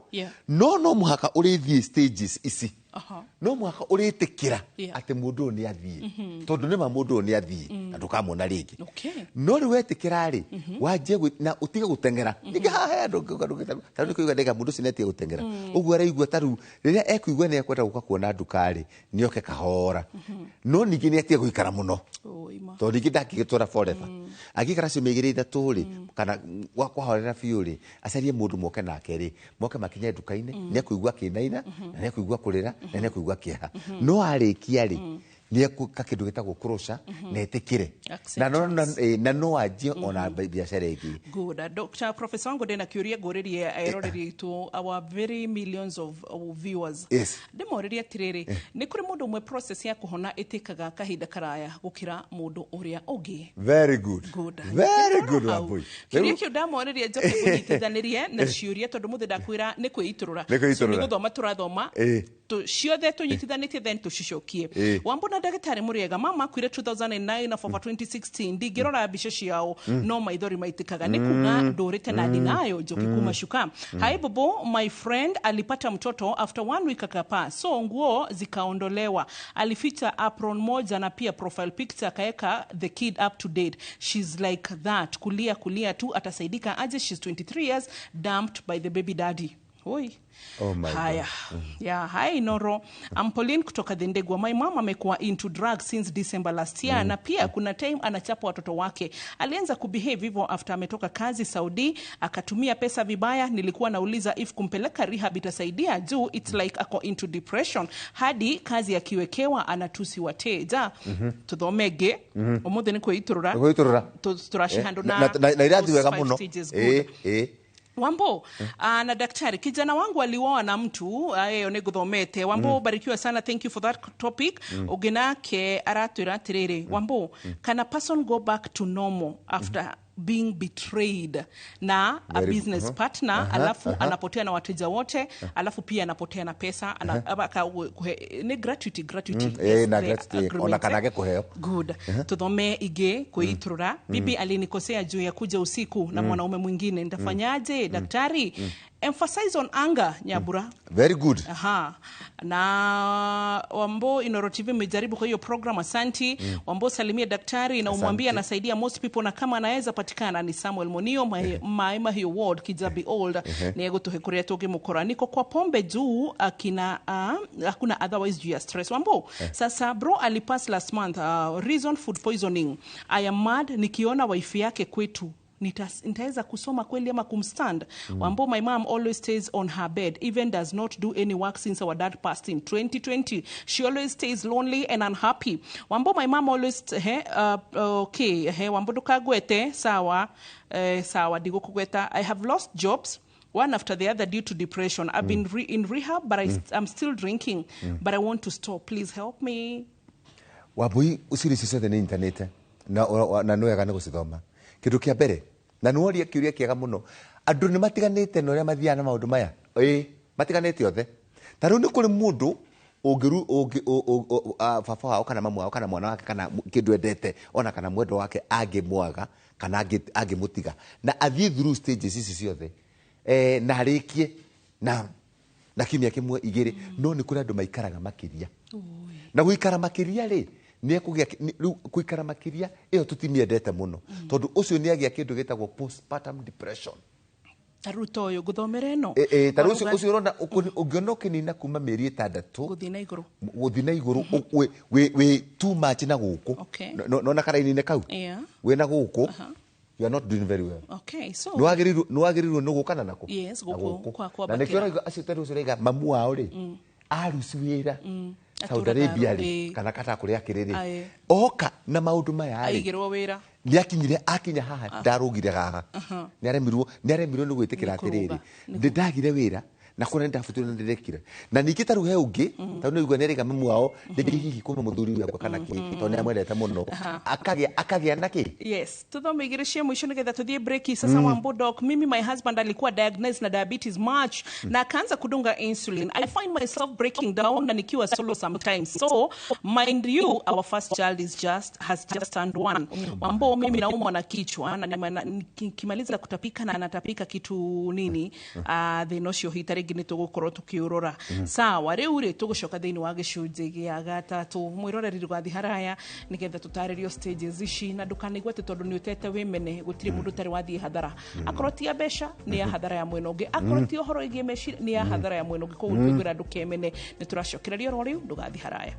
no mũhaka ũrĩthiĩ stages ici. No mũhaka ũrĩtĩkĩra atĩ mũndũ ũyũ nĩ athiĩ, tondũ nĩma mũndũ ũyũ nĩ athiĩ na ndũkamwona rĩngĩ. No rĩu wetĩkĩra rĩ, wanjie na ũtige gũteng'era. Ningĩ haha he andũ tarĩu nĩ kũigua ndaiga mũndũ ũcio nĩatige gũteng'era ũguo araigua. Tarĩu rĩrĩa ekũigua nĩ ekwenda gũka kuona nduka rĩ, nĩoke kahora, no ningĩ nĩ atige gũikara mũno, Oi, ma. tondũ ningĩ ndangĩgĩtũra forever. Angĩikara ciumia igĩrĩ ithatũ rĩ, kana kwahorera biũ rĩ, acarie mũndũ moke nake rĩ, moke makinye nduka-inĩ. Nĩ ekũigua akĩinaina na nĩ ekũigua kũrĩra na nĩ ekũigua kĩeha, no arĩkia rĩ, nĩ ekũka kĩndũ gĩtagwo closure na etĩkĩre na no anjie ona biacara ĩngĩ. Good. Dr. Professor wangu, ndĩna kĩũria ngũrĩrie eroreri aitũ, our very millions of viewers. Ndĩmorĩrie atĩrĩrĩ, nĩ kũrĩ mũndũ ũmwe process ya kũhona ĩtĩkaga kahinda karaya gũkĩra mũndũ ũrĩa ũngĩ? Very good. Good. Very good. Hau. Wambui. Kĩũria kĩu ndamorĩria, njoke kũnyitithanĩrie na ciũria, tondũ mũthĩ ndakwĩra nĩ kwĩitũrũra. Nĩ kwĩitũrũra. So, nĩ gũthoma tũrathoma ciothe tũnyitithanĩtie, then tũcicokie. Wambona ndagĩtarĩ mũrĩega, mama akuire 2009 na baba 2016. Ndingĩrora mbica ciao no maithori maitĩkaga, nĩ kuga ndũrĩte na ndinayo. Njoki kuma shuka. Hi Bobo, my friend alipata mtoto, after one week akapaa, so nguo zikaondolewa. Alificha apron moja na pia profile picture, akaeka the kid up to date. She's like that, kulia kulia tu. Atasaidika aje? She's 23 years, dumped by the baby daddy. Oi. Oh my Haya. God. Yeah, hi Noro. I'm Pauline kutoka Dendegwa. My mom amekuwa into drugs since December last year na pia kuna time anachapa watoto wake. Alianza kubehave hivyo after ametoka kazi Saudi, akatumia pesa vibaya. Nilikuwa nauliza if kumpeleka rehab itasaidia juu it's like ako into depression. Hadi kazi akiwekewa anatusi wateja. Tuthomege. Umuthi ni kwiturura. Kwĩitũrũra. Tũracihandũ Na irathi wega those five mũno. stages good. Eh, eh. Wambo na daktari, kijana wangu alioa na mtu ayo nĩ ngũthomete. Wambo, barikiwa sana, thank you for that topic. Ũngĩ nake aratwĩra atĩrĩrĩ, Wambo, can a person go back to normal after being betrayed na a Very- business partner, alafu anapotea na wateja wote, alafu pia anapotea na pesa nĩ gratuity, Eh, na the gratuity, agreement, ona kana eh. agĩkũheo. Good. Tuthome ingĩ kwĩiturura. Bibi alinikosea juu ya kuja usiku na mwanaume mwingine, nitafanyaje daktari? Emphasize on anger, Nyabura. Very good. Aha. Na Wambo, Inoro TV imejaribu kwa hiyo program, asanti. Wambo, salimia daktari na umwambie anasaidia most people, na kama anaweza patikana ni Samuel Monio Maima hiyo ward Kijabi Old ni egũtũhe kũrĩa tũngĩmũkora. Niko kwa pombe juu akina hakuna otherwise juu ya stress. Wambo, sasa bro alipass last month, reason food poisoning. I am mad nikiona wife yake kwetu nitaweza kusoma kweli ama kumstand? Wambo, my mom always stays on her bed, even does not do any work since our dad passed in 2020. She always stays lonely and unhappy. Wambo, my mom always okay, Wambo, ndukagwete sawa, sawa ndigũkũgweta. I have lost jobs one after the other due to depression. I've been in rehab, but I'm still drinking, but I want to stop. Please help me. Wambui, ciũria icio ciothe nĩ nyitanĩte na nĩ wega nĩ gũcithoma. Kĩndũ kĩa mbere, na nĩ woria kĩũria kĩega mũno, andũ nĩ matiganĩte na ũrĩa mathiaga na maũndũ maya, ĩĩ, matiganĩte othe. Ta rĩu nĩ kũrĩ mũndũ ũngĩru ũngĩ baba wao kana mamu wao kana mwana wake kana kĩndũ endete ona kana mwendwa wake angĩmwaga kana angĩmũtiga na athiĩ through stages ici ciothe, na arĩkie na kiumia kĩmwe igĩrĩ. No nĩ kũrĩ andũ maikaraga makĩria, na gũikara makĩria rĩ, nĩ ekũgĩa rĩu gũikara makĩria ĩyo tũtimiendete mũno, tondũ ũcio nĩ agĩa kĩndũ gĩtagwo postpartum depression. Ta rĩu ta ũyũ ngũthomera ĩno. Ta rĩu ũcio ũrona ũngĩona ũkĩnina kuma mĩeri 6 gũthiĩ na igũrũ, gũthiĩ na igũrũ, wĩ too much na gũkũ. Nona karaini-inĩ kau wĩ na gũkũ, you are not doing very well. Okay, so nĩ wagĩrĩirwo nĩ gũkana nako. Yes, Na gũkũ, gũkũ. kwa Na nĩkĩo kwambatĩra. ũrauga acio, ta rĩu ũcio ũrauga mamu wao rĩ aruci wĩra Saudi Atũraga Arabia rĩ, kana Qatar kũrĩa akĩrĩ rĩ, Aye. oka na maũndũ maya rĩ, aigĩrwo wĩra. Nĩ akinyire, akinya haha ndarũgire haha, nĩ aremirwo nĩ gwĩtĩkĩra Nĩ kũrũga. atĩrĩrĩ, ndĩ ndagire wĩra na kũrĩa nĩ ndabutirwo na ndĩrekire. Na ningĩ ta rĩu he ũngĩ, ta rĩu nĩaigua nĩarĩga mamu wao rĩngĩ hihi kuma mũthuri wakwa kana kĩ, tondũ nĩamwendete mũno, akagĩa na kĩ. Yes, tuthome igĩrĩ cia mũico nĩgetha tũthiĩ breki sasa. Wambo doc, mimi my husband alikuwa diagnosed na diabetes March na akaanza kudunga insulin. I find myself breaking down na nikiwa solo sometimes. So mind you, our first child is just has just turned 1. Wambo, mimi naumwa na kichwa na nikimaliza kutapika na anatapika kitu nini, thĩna ũcio hita rĩngĩ nĩ tũgũkorwo tũkĩũrora. Sawa, rĩu rĩ tũgũcoka thĩinĩ wa gĩcunjĩ gĩa gatatũ. Mwĩroreri, ndũgathiĩ haraya nĩgetha tũtarĩrio stages ici, na ndũkanaigua atĩ tondũ nĩ ũtete wĩmene gũtirĩ mũndũ ũtarĩ wathiĩ hathara. Akorwo ti ya mbeca, nĩ ya hathara ya mwena ũngĩ, akorwo ti ũhoro wĩgiĩ meciria, nĩ ya hathara ya mwena ũngĩ. Koguo twĩkwĩra ndũkemene, nĩ tũracokereria oro rĩu, ndũgathiĩ haraya.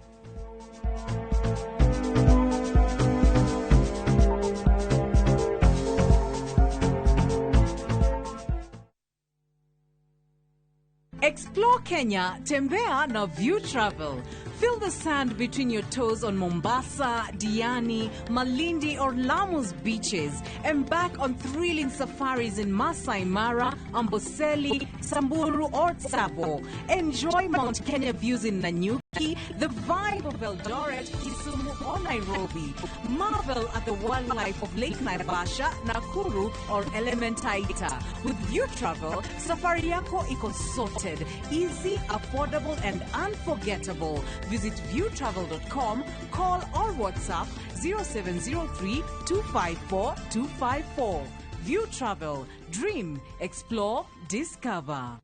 Explore Kenya, Tembea na View Travel. Feel the sand between your toes on Mombasa, Diani, Malindi, or Lamu's beaches. Embark on thrilling safaris in Masai Mara, Amboseli, Samburu, or Tsavo. Enjoy Mount Kenya views in Nanyuki, the vibe of Eldoret, Kisumu, or Nairobi. Marvel at the wildlife of Lake Naivasha, Nakuru, or Elementaita. With View Travel, safari yako iko sorted, easy, affordable, and unforgettable. Visit viewtravel.com, call or WhatsApp 0703 254 254. View Travel, dream, explore, discover.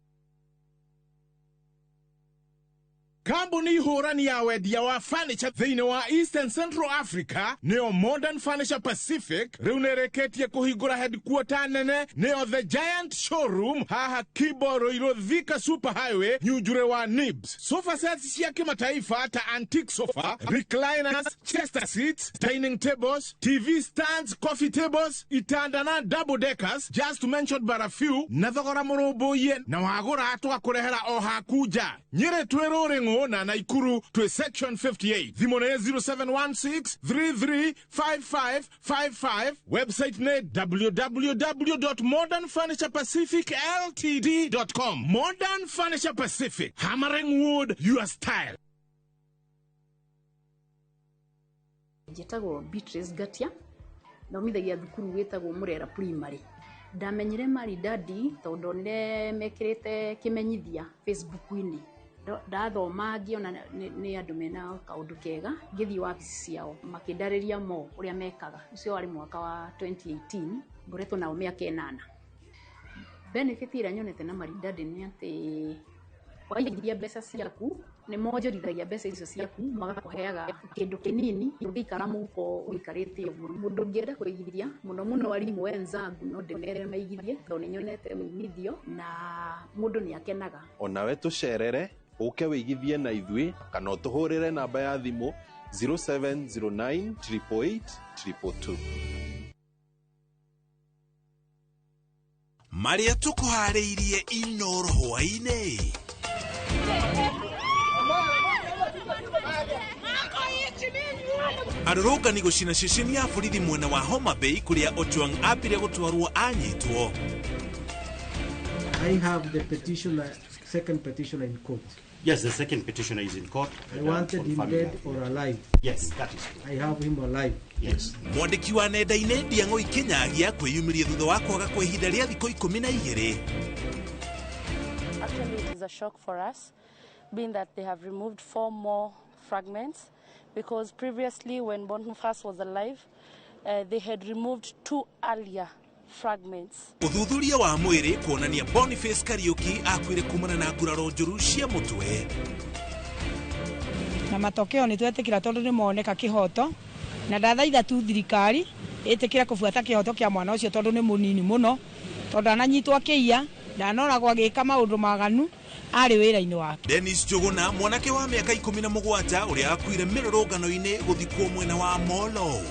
Come. Kambuni hũrani ya wendia wa furniture thĩinĩ wa East and Central Africa nĩyo Modern Furniture Pacific rĩu nĩrĩkĩtie kũhingũra headquarter nene nĩyo The Giant Showroom haha Kibo Ruiru Thika Super Highway Nyunjure wa Nibs. Sofa sets cia kimataifa ta antique sofa, recliners, chester seats, dining tables, TV stands, coffee tables, itanda na double deckers, just to mention but a few, na thogora mũrũmbũiye na wagũra twakũrehera o haku nja. Nyĩrĩ twĩ Rũrĩng'ũ na Naikuru twĩ section 58. Thimũ nĩ 0716 335555. Website nĩ www.modernfurniturepacificltd.com. Modern Furniture Pacific, hammering wood your style. Njĩtagwo Beatrice Ngatia, thomithagia thukuru wĩtagwo Mũrera Primary. Ndamenyire Maridadi tondũ ndonire mekĩrĩte kĩmenyithia Facebook-inĩ. Ndathoma ngĩona nĩ andũ mena kaũndũ kega, ngĩthiĩ wabici ciao makĩndarĩria mo ũrĩa mekaga. Ũcio warĩ mwaka wa 2018, ngoretwo nao mĩaka 8. Benefit ĩrĩa nyonete na Maridadi nĩ atĩ waigithia mbeca ciaku nĩ monjorithagia mbeca icio ciaku magakũheaga kĩndũ kĩnini ũngĩikara mũhuko ũikarĩte ũguo. Mũndũ ũngĩenda kũigithia mũno mũno arimũ wenzangu no ndĩmere maigithie tondũ nĩ nyonete umithio na mũndũ nĩ akenaga. Onawe tũcerere ũke wĩigithie na ithuĩ kana ũtũhũrĩre namba ya thimũ 0709 888 222. Marĩa tũkũharĩirie Inoro hwaĩ-inĩ. Arũrũngani gũcina ceceni ya borithi mwena wa Homa Bay kũrĩa Ojwang ambire gũtwarwo anyitwo. I have the petitioner, second petitioner in court. Yes, the second petitioner is in court. I wanted him dead or alive. Yes, that is true. I have him alive. Yes. Mwandĩki wa nenda-inĩ Ndiang'ũi Kinyagia kwĩyumĩria thutha wa kwaga kwa ihinda rĩa thikũ 12. Actually, it is a shock for us, being that they have removed 4 more fragments, because previously when Boniface was alive, they had removed 2 earlier fragments. Ũthuthuria wa mwĩrĩ kuonania Boniface Kariuki akuire kumana na nguraro njũru cia mũtwe. Na matokeo nĩ twetĩkĩra tondũ nĩ moneka kĩhoto, na ndathaitha tu thirikari ĩtĩkĩre kũbuata kĩhoto kĩa mwana ũcio tondũ nĩ mũnini mũno, tondũ ananyitwo akĩiya, ndanoragwo agĩka maũndũ maganu arĩ wĩra-inĩ wake. Dennis Njuguna mwanake wa mĩaka 17 ũrĩa akuire mĩrũrũngano-inĩ gũthikwo mwena wa Molo.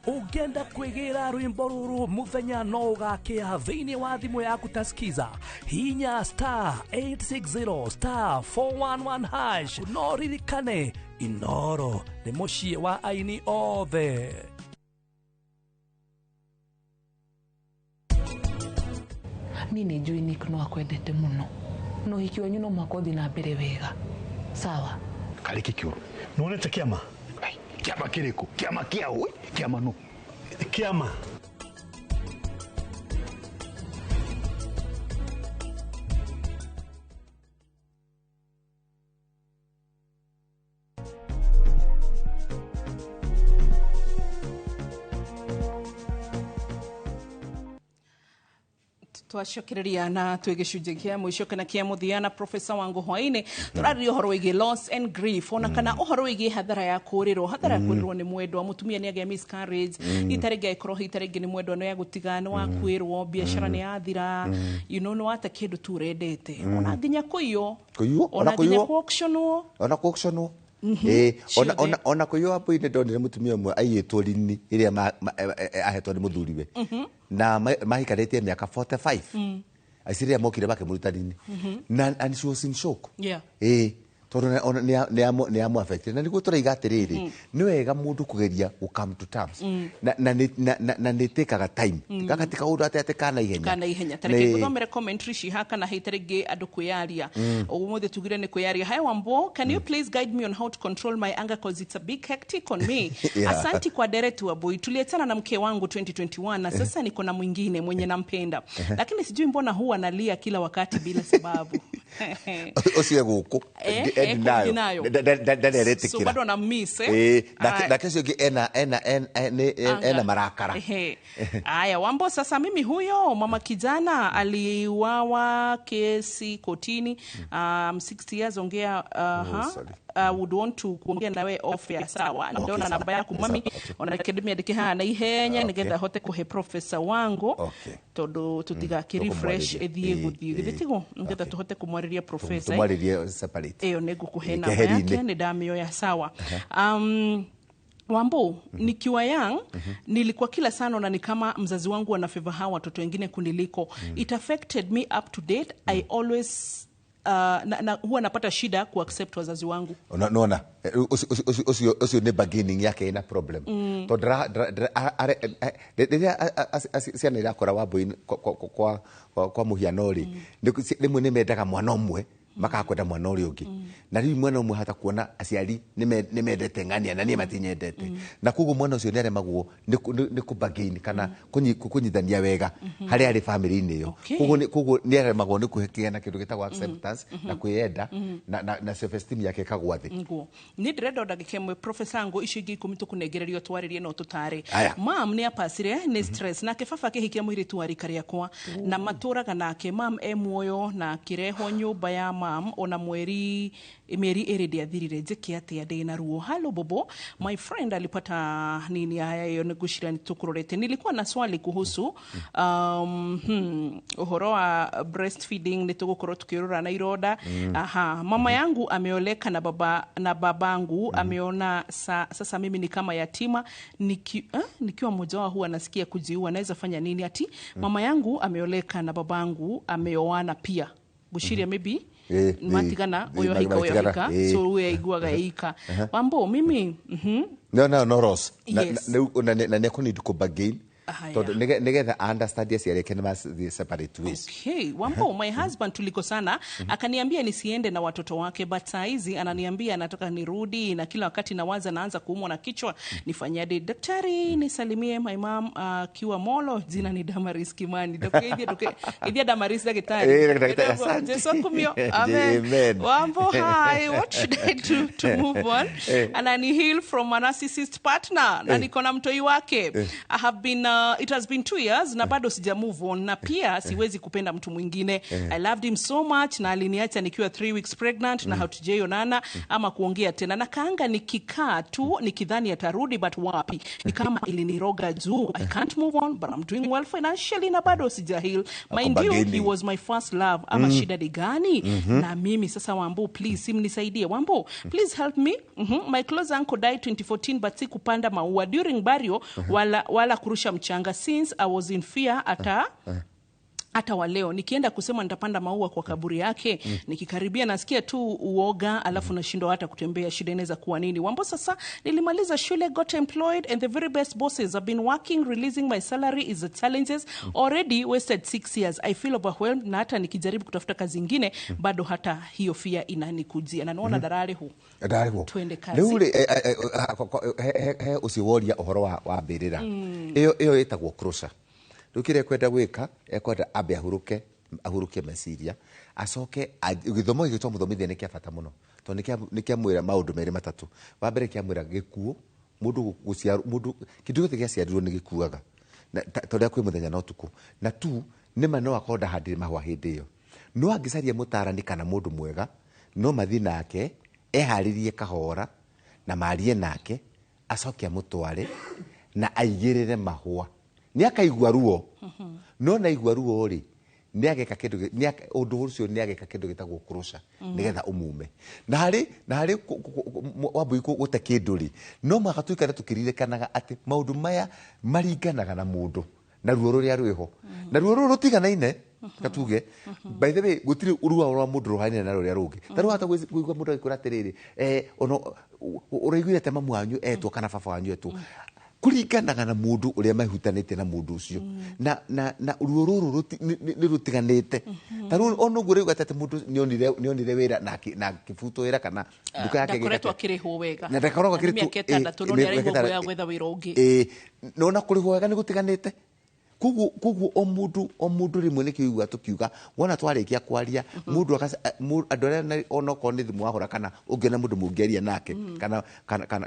Ũngĩenda kwĩgĩra rwĩmbo rũrũ mũthenya no ũgakĩa thĩinĩ wa thimũ yaku ta Skiza, hinya star 860 star 411 hash. No ririkane Inoro nĩ mũciĩ wa aini othe. Niĩ nĩ njũĩ Nick no akwendete mũno na ũhiki wanyu no mũhaka ũthiĩ na mbere wega. Sawa? Karĩki kĩũru nĩwonete kĩama? Kĩama kĩrĩkũ? Kĩama kĩaũ? Kĩama nũ? Kĩama. Twacokereria na twĩ gĩcunjĩ kĩa mũico kana kĩa mũthia na Professor Wangu hwaĩ-inĩ tũrarĩria ũhoro wĩgiĩ loss and grief ona kana ũhoro wĩgiĩ hathara ya kũrĩrwo. Hathara ya kũrĩrwo nĩ mwendwa, mũtumia nĩ agĩa miscarriage, rita rĩngĩ agĩkorwo hita rĩngĩ nĩ mwendwa nĩ agũtiga, nĩ wakuĩrwo, biacara nĩ yathira, you know, nĩ wate kĩndũ tu ũrendete, ona nginya kũiywo, ona nginya kũ-auctionwo, ona kũ-auctionwo. Ona kũiywo hapo-inĩ ndonire mũtumia ũmwe aiyĩtwo rini ĩrĩa ahetwo nĩ mũthuriwe na mahikanĩtie mĩaka 45. Aciria mokire makĩmũruta rini na and she was in shock. Tondũ ona nĩ amũ affected. Na nĩguo tũraiga atĩrĩrĩ, nĩ wega mũndũ kũgeria gũ come to terms. Na nĩ tĩkaga time. Gaka ti kaũndũ atĩ kana ihenya. Kana ihenya. Tareke ngũthomere commentary ciha kana hĩ tarĩngĩ andũ kwĩyaria. Ũmũthĩ tugire nĩ kwĩyaria. Hi Wambo, can you please guide me on how to control my anger, cause it's a big hectic on me? Asanti kwa deret Wambui. Tuliachana na mke wangu 2021 na sasa niko na mwingine mwenye nampenda, lakini sijui mbona huwa nalia kila wakati bila sababu. Ũcio gũkũ nayo. Ndareretĩkĩra. So bado na miss eh. Nake ũcio ũngĩ ena marakara. Ehe. Aya Wambo, sasa mimi huyo mama kijana aliuawa kesi kotini, 60 years ongea. Sorry. Would want to kuongea nawe off ya sawa. Ndona namba yaku mami ona academy andike haha na ihenya nigetha hote kuhe professor wangu tondu tutigaki refresh Tũkũmwarĩria. ĩthiĩ gũthiĩ githĩ tiguo nigetha tũhote kũmwarĩria professor. Tũmwarĩrie separate. Ĩyo nĩ ngũkũhe namba Keheri-inĩ. yake, nĩ ndamĩoya sawa. Wambo, nikiwa young nilikuwa kila sana na ni kama mzazi wangu ana favor hawa watoto wengine kuniliko. It affected me up to date. I always na huwa napata shida ku accept wazazi wangu. Nona ũcio nĩ bargaining yake ĩna problem, tondũ rĩrĩa ciana irakũra, Wambui, kwa mũhiano rĩ, rĩmwe nĩ mendaga mwana ũmwe, makaga kwenda mwana ũrĩa ũngĩ, na rĩu mwana ũmwe hata kuona aciari nĩ mendete ng'ania na niĩ matinyendete, na koguo mwana ũcio nĩ aremagwo nĩ kũ bargain kana kũnyithania wega harĩa arĩ family-inĩ ĩyo. Koguo nĩ aremagwo nĩ kũgĩa na kĩndũ gĩtagwo acceptance na kwĩyenda na self esteem yake ĩkagwa thĩ. Nguo nä ndä renda o ndagä ka ĩmwe, profesa ngå icio ingä 10 tå kũnengererio twarĩrie no tũtarĩ. Aya. Mam nĩ apacire nĩ stress, nake baba akĩhikia mũirĩtu wa rika rĩakwa na matũraga nake. Mam e muoyo na akĩrehwo nyũmba ya mam ona mweri mĩeri 2 ndĩathirire. Njĩke atĩa? Ndĩ na ruo. Hello Bobo, my friend alipata nini? Haya, ĩyo nĩ ngwĩciria nĩ tũkũrorete. Nilikuwa na swali kuhusu ũhoro wa breastfeeding, nĩ tũgũkorwo tukĩrora na ironda. Aha, mama yangu ameoleka na baba na babangu ameona sasa mimi ni kama yatima nikiwa mmoja wao huwa nasikia kujiua. Naweza fanya nini? Ati mama yangu ameoleka na babangu ameoana pia, guciria maybe matigana, uyo hika uyo matigana, hika, so uyo aiguaga ika. Wambo mimi No Ross. Na nĩ ekũ need kũ bargain Aya. tondũ nĩgetha understand aciari ake nĩ mathiĩ separate ways. Okay, Wambo, my husband tulikosana, akaniambia nisiende na watoto wake, but saa hizi ananiambia anataka nirudi, na kila wakati nawaza naanza kuumwa na kichwa. Nifanyaje? Daktari, nisalimie my mom akiwa Molo, jina ni Damaris Kimani. Ndukeithia Damaris daktari. Daktari, asante. Jesu akumio. Amen. Amen. Wambo, hi, what should I do to move on and I heal from a narcissist partner na niko na mtoi wake? I have been it has been 2 years na bado sija move on, na pia siwezi kupenda mtu mwingine. I loved him so much na aliniacha nikiwa 3 weeks pregnant na hatujaionana ama kuongea tena. Na kaanga nikikaa tu nikidhani atarudi, but wapi, ni kama iliniroga juu. I can't move on, but I'm doing well financially na bado sija heal. Mind you, he Bargaining. was my first love. Ama shida ni gani na mimi sasa? Wambo, please simnisaidie. Wambo, please help me. My close uncle died 2014, but sikupanda maua during burial wala kurusha mchanga since I was in fear. Hata wa leo nikienda kusema nitapanda maua kwa kaburi yake, nikikaribia nasikia tu uoga, alafu nashindwa hata kutembea. Shida inaweza kuwa nini, Wambo? Sasa nilimaliza shule, got employed and the very best bosses. I've been working. Releasing my salary is a challenges. Already wasted 6 years. I feel overwhelmed, na hata nikijaribu kutafuta kazi ingine bado hata hiyo fear inanikujia na naona darari hu Ndarĩhwo. Twende kazi. Rĩu rĩ, he ũcio woria ũhoro wa mbĩrĩra ĩyo ĩtagwo closure. Rĩu kĩrĩa ekwenda gwĩka, ekwenda ambe ahurũke, ahurũkie meciria, acoke gĩthomo gĩkĩ twamũthomithia nĩ kĩa bata mũno, tondũ nĩ kĩamwĩra maũndũ merĩ matatũ. Wa mbere, kĩamwĩra gĩkuũ, mũndũ gũciarwo, mũndũ kĩndũ gĩothe gĩaciarirwo nĩ gĩkuaga. Na ta ũrĩa kwĩ mũthenya na ũtukũ, na tu nĩma no akorwo ndahandire mahũa hĩndĩ ĩyo, no angĩcaria mũtarani kana mũndũ mwega no mathiĩ nake eharĩrie kahora na marie nake, acoke amũtware na aigĩrĩre mahũa, nĩ akaigua ruo. No naigua ruo rĩ, nĩ ageka kĩndũ ũndũ ũcio, nĩ ageka kĩndũ gĩtagwo closure nĩgetha ũmume na harĩ Wambui gũte kĩndũ rĩ, no mũhaka tũikare tũkĩririkanaga atĩ maũndũ maya maringanaga na mũndũ na ruo rũrĩa rwĩho, na ruo rũrũ rũtiganaine. Katuge by the way gutiri ruo rwa mundu ruhaine na ruria rungi. Ta rĩu hata kuigua mundu agĩkwĩra atĩrĩrĩ, ona ũraiguire te mamu wanyu etwo kana baba wanyu etwo, kũringanaga na mũndũ ũrĩa mahutanĩtie na mũndũ ũcio, na ruo rũrũ nĩ rũtiganĩte. Ta rĩu ona ũguo rĩu atĩ mũndũ nĩonire wĩra na akĩbutwo wĩra kana nduka yake ndakoretwo akĩrĩhwo wega na ndakoragwo akĩrĩhwo mĩaka 6 no nĩaraigua guoya gwetha wĩra ũngĩ. Nona kũrĩhwo wega nĩ gũtiganĩte. Koguo o mũndũ rĩmwe nĩkĩo igua tũkiuga wona twarĩkia kwaria mũndũ andũ arĩa onokorwo nĩ thimũ wahũra kana ũngĩona mũndũ mũngĩaria nake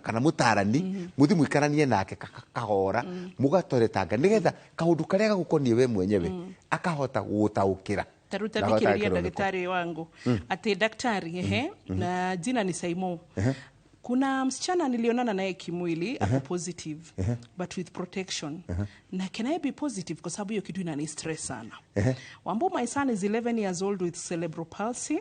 kana mũtarani mũthiĩ mũikaranie nake kahora mũgatoretanga nĩgetha kaũndũ karĩa gagũkoniĩ we mwenyewe akahota gũgũtaũkĩra. Taruta thikĩrĩria ndagĩtarĩ wangu atĩ daktari ehe na jina ni Saimo. Kuna msichana nilionana naye kimwili, ako positive, but with protection. Na can I be positive? Kwa sababu hiyo kitu inani stress sana. Wambo, my son is 11 years old with cerebral palsy.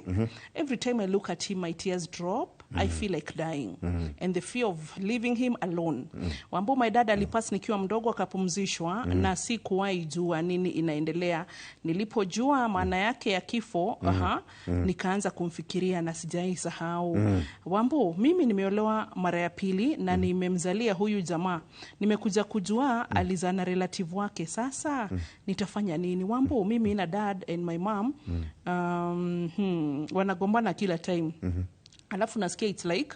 Every time I look at him, my tears drop. I feel like dying. And the fear of leaving him alone. Wambo, my dad alipass nikiwa mdogo akapumzishwa na sikuwahi jua nini inaendelea. Nilipojua maana yake ya kifo, nikaanza kumfikiria na sijai sahau. Wambo, mimi nimeolewa mara ya pili na nimemzalia huyu jamaa. Nimekuja kujua alizaa na relative wake. Sasa nitafanya nini? Wambo, mimi na dad and my mom wanagombana kila time. Alafu nasikia it's like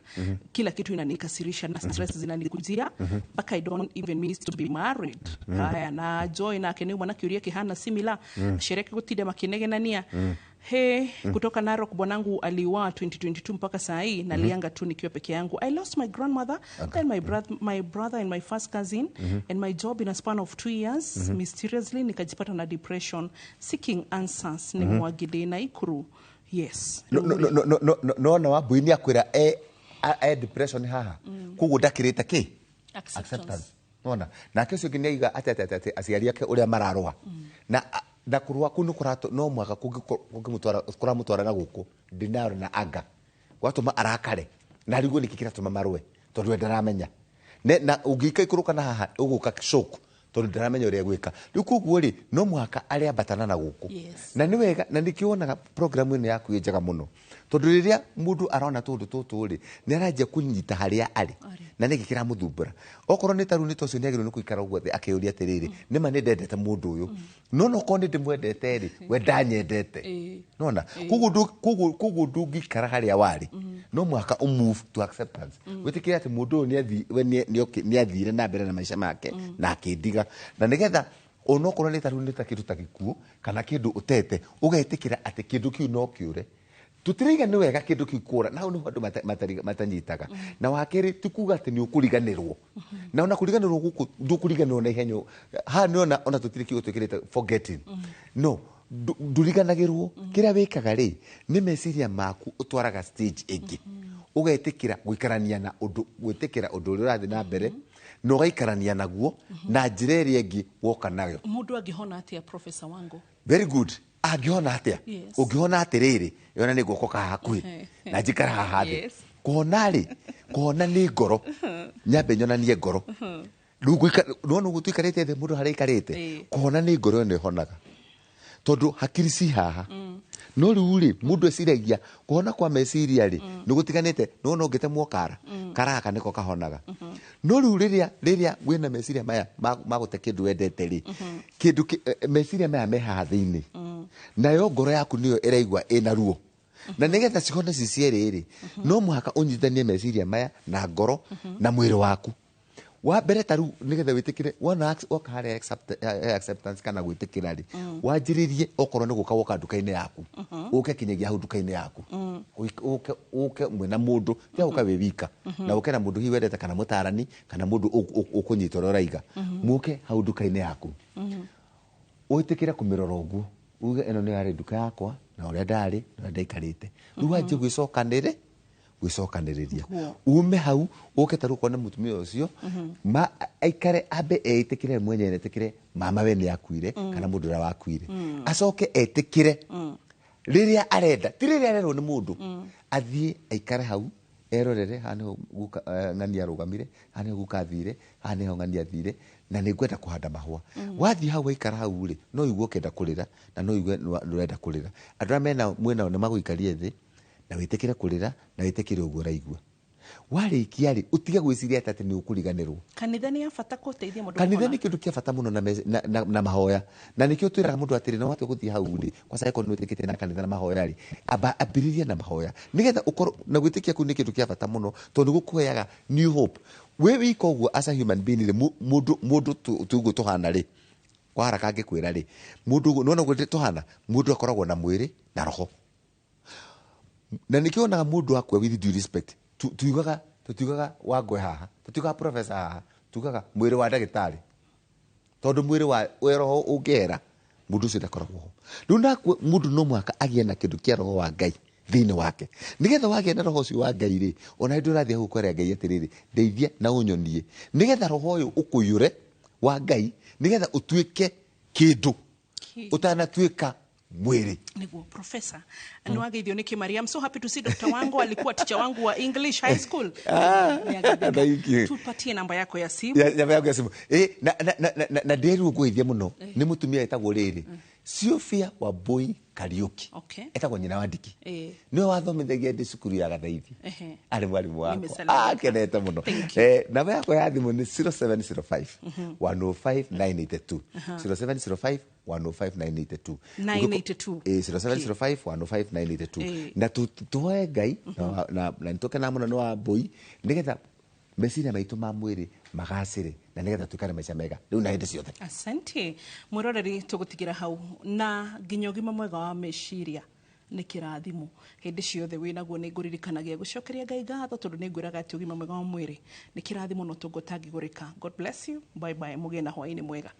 kila kitu inanikasirisha na stress zinanikujia mpaka I don't even miss to be married. Haya na Joy na kene mwana kiuria kihana similar shereke gutinde makinegenania. He kutoka Narok bwanangu aliuawa 2022 mpaka saa hii nalianga tu nikiwa peke yangu. I lost my grandmother, then my brother and my first cousin and my job in a span of 2 years. Mysteriously nikajipata na depression, seeking answers. Ni Mwagide na Ikuru. Yes. No no Wambui ni akwira e depression haha. Koguo ndakirite ki? Acceptance. Nona. Nake ucio ngi niaiga ate aciari ake uria mararũa. Na kũrũa kũu nĩ no mwaka kũngĩmũtwara kũramũtwara na gũkũ denial na anger gwatũma arakare na arigwo nĩkĩ kĩratũma marũe tondũ we ndaramenya na ũngĩika ikũrũka na haha ũgũka shock tondũ ndaramenya ũrĩa gwĩka. Rĩu koguo rĩ no mũhaka arĩambatana na gũkũ. Na nĩ wega na nĩkĩo wonaga programu ĩno yaku ĩ njega mũno tondũ rĩrĩa mũndũ arona tũndũ tũtũ rĩ nĩ aranjia kũnyita harĩa arĩ na nĩkĩ kĩramũthumbũra. Okorwo nĩ ta rĩu nĩ ta ũcio nĩagĩrĩirwo nĩ gũikara ũguo thĩ akĩyũria atĩrĩrĩ, nĩma nĩ ndendete mũndũ ũyũ, no nokorwo nĩ ndĩmwendete rĩ we ndanyendete. Nona koguo ndũngĩikara harĩa warĩ, no mũhaka ũ move to acceptance, wĩtĩkĩre atĩ mũndũ ũyũ nĩathire na mbere na maica make na akĩndiga, na nĩgetha onokorwo nĩ ta rĩu nĩ ta kĩndũ ta gĩkuũ kana kĩndũ ũtete ũgetĩkĩra atĩ kĩndũ kĩu no kĩũre. Tũtiraiga nĩ wega kĩndũ kĩu kũra na hau nĩho andũ matanyitaga. Na wa kerĩ ti kuga atĩ nĩ ũkũriganĩrwo, na ona kũriganĩrwo gũkũ ndũkũriganĩrwo na ihenya. Haha nĩ ona tũtirĩ kiugo twĩkĩrĩte forgetting, no ndũriganagĩrwo. Kĩrĩa wĩkaga rĩ nĩ meciria maku ũtwaraga stage ĩngĩ, ũgetĩkĩra gũikarania na ũndũ, gwĩtĩkĩra ũndũ ũrĩa ũrathiĩ na mbere na ũgaikarania naguo na njĩra ĩrĩa ĩngĩ woka nayo. Mũndũ angĩhona atĩa, Professor Wango? Very good. Angĩhona atĩa? Ũngĩhona atĩrĩrĩ, yona nĩ guoko ka hakuhĩ na njikara haha thĩ. Kũhona rĩ, kũhona nĩ ngoro, nyambe nyonanie ngoro. Rĩu nĩwona ũguo tũikarĩte thĩ mũndũ harĩa aikarĩte, kũhona nĩ ngoro ĩno ĩhonaga tondũ hakiri ci haha. No rĩu rĩ mũndũ eciragia kũhona kwa meciria rĩ nĩ gũtiganĩte. Nĩwona ũngĩtemwo kara kara gaka nĩko kahonaga. No rĩu rĩrĩa wĩna meciria maya ma gũte kĩndũ wendete rĩ, kĩndũ meciria maya me haha thĩinĩ, nayo ngoro yaku nĩyo ĩraigua ĩna ruo, na nĩgetha cihone ci cierĩ rĩ no mũhaka ũnyitithanie meciria maya na ngoro na mwĩrĩ waku. Wa mbere ta rĩu nĩgetha wĩtĩkĩre wona woka harĩa acceptance kana gwĩtĩkĩra rĩ, wanjĩrĩrie okorwo nĩ gũka woka nduka-inĩ yaku, ũke kinyagia hau nduka-inĩ yaku, ũke mwĩna mũndũ, tiga gũka wĩ wika, na ũke na mũndũ hihi wendete kana mũtarani kana mũndũ ũkũnyita ũrĩa ũraiga, mũke hau nduka-inĩ yaku, wĩtĩkĩre kũmĩrora ũguo, uge ĩno nĩyo yarĩ nduka yakwa na ũrĩa ndarĩ na ũrĩa ndaikarĩte. Rĩu wanjie gwĩcokanĩrĩria ume hau ũke ta rĩu ũkone mũtumia ũcio ma aikare ambe etĩkĩre mwenyewe, etĩkĩre mama we nĩ akuire kana mũndũ ũrĩa wakuire, acoke etĩkĩre rĩrĩa arenda, ti rĩrĩa arerwo nĩ mũndũ, athiĩ aikare hau Erorere haha nĩho guka, ng'ania arũgamire, haha nĩho guka athire, haha nĩho ng'ania athire, na nĩ ngwenda kũhanda mahũa. Wathiĩ hau waikara hau rĩ, no ũigue ũkĩenda kũrĩra na no ũigue ndũrenda kũrĩra. Andũ arĩa mena mwĩnao nĩ magũikarie thĩ na wĩtĩkĩre kũrĩra na wĩtĩkĩre ũguo ũraigua. Warĩkia rĩ, ũtige gwĩciria atĩ nĩ ũkũriganĩrwo. Kanitha nĩ ya bata gũteithia mũndũ Kanitha kũhona. nĩ kĩndũ kĩa bata mũno na mahoya, na nĩkĩo twĩraga mũndũ atĩrĩ, no watua gũthiĩ hau rĩ, kwanza angĩkorwo nĩ wĩtĩkĩtie na kanitha na mahoya rĩ, amba ambĩrĩria na mahoya nĩgetha ũkorwo na gwĩtĩkia kũu nĩ kĩndũ kĩa bata mũno, tondũ nĩ gũkũheaga new hope. Wĩ wika ũguo as a human being rĩ, mũndũ tuguo tũhana rĩ, kwa haraka ngĩkwĩra rĩ, mũndũ ũguo nĩwona ũguo tũhana, mũndũ akoragwo na mwĩrĩ na roho, na nĩkĩo wonaga mũndũ akua, with due respect, tuigaga, tutiugaga Wangwe haha, tutiugaga professor haha, tugaga mwĩrĩ wa ndagĩtarĩ, tondũ mwĩrĩ wa wĩ roho ũngĩhera, mũndũ ũcio ndakoragwo ho. Rĩu nakua, mũndũ no mũhaka agĩe na kĩndũ kĩa roho wa Ngai thĩinĩ wake, nĩgetha wagĩa na roho ũcio wa Ngai rĩ, ona hĩndĩ ũrathiĩ hau kwĩra Ngai atĩrĩrĩ, ndeithia na ũnyonie, nĩgetha roho ũyũ ũkũiyũre wa Ngai, nĩgetha ũtuĩke kĩndũ ũtanatuĩka mwĩrĩ. Niguo, professor, nĩ wageithio nĩ Kimari. I'm so happy to see Dr. Wango alikuwa teacher wangu wa English high school. Ah, Nĩageithĩka. thank you. Tupatie namba yako ya simu. Namba yangu ya simu. Na ndĩrirwo ngũgeithia mũno nĩ mũtumia etagwo rĩrĩ Sylvia Wambui Kariuki, etagwo nyina wa Ndiki. Nĩwe wathomithagia ndĩ cukuru ya Gathaithi. Arĩ mwarimũ wakwa. Nimesalimika. Akenete mũno. Thank you. Namba yakwa ya thimũ nĩ 0705 105 982. 0705 105 982. 982. 0705 105 982. Na tũhoe Ngai na nĩtũkenaga mũno nĩ Wambui, nĩgetha meciria maitũ ma mwĩrĩ magacĩre na nĩgetha tũikare maica mega rĩu na hĩndĩ ciothe. Asante mwĩroreri, tũgũtigĩra hau na nginya ũgima mwega wa meciria nĩ kĩrathimo hĩndĩ ciothe wĩnaguo. Nĩ ngũririkanagia gũcokeria Ngai ngatho, tondũ nĩ ngwĩraga atĩ ũgima mwega wa mwĩrĩ nĩ kĩrathimo no tũngũ ũtangĩgũrĩka. God bless you, bye bye, mũgĩe na hwaĩ-inĩ mwega.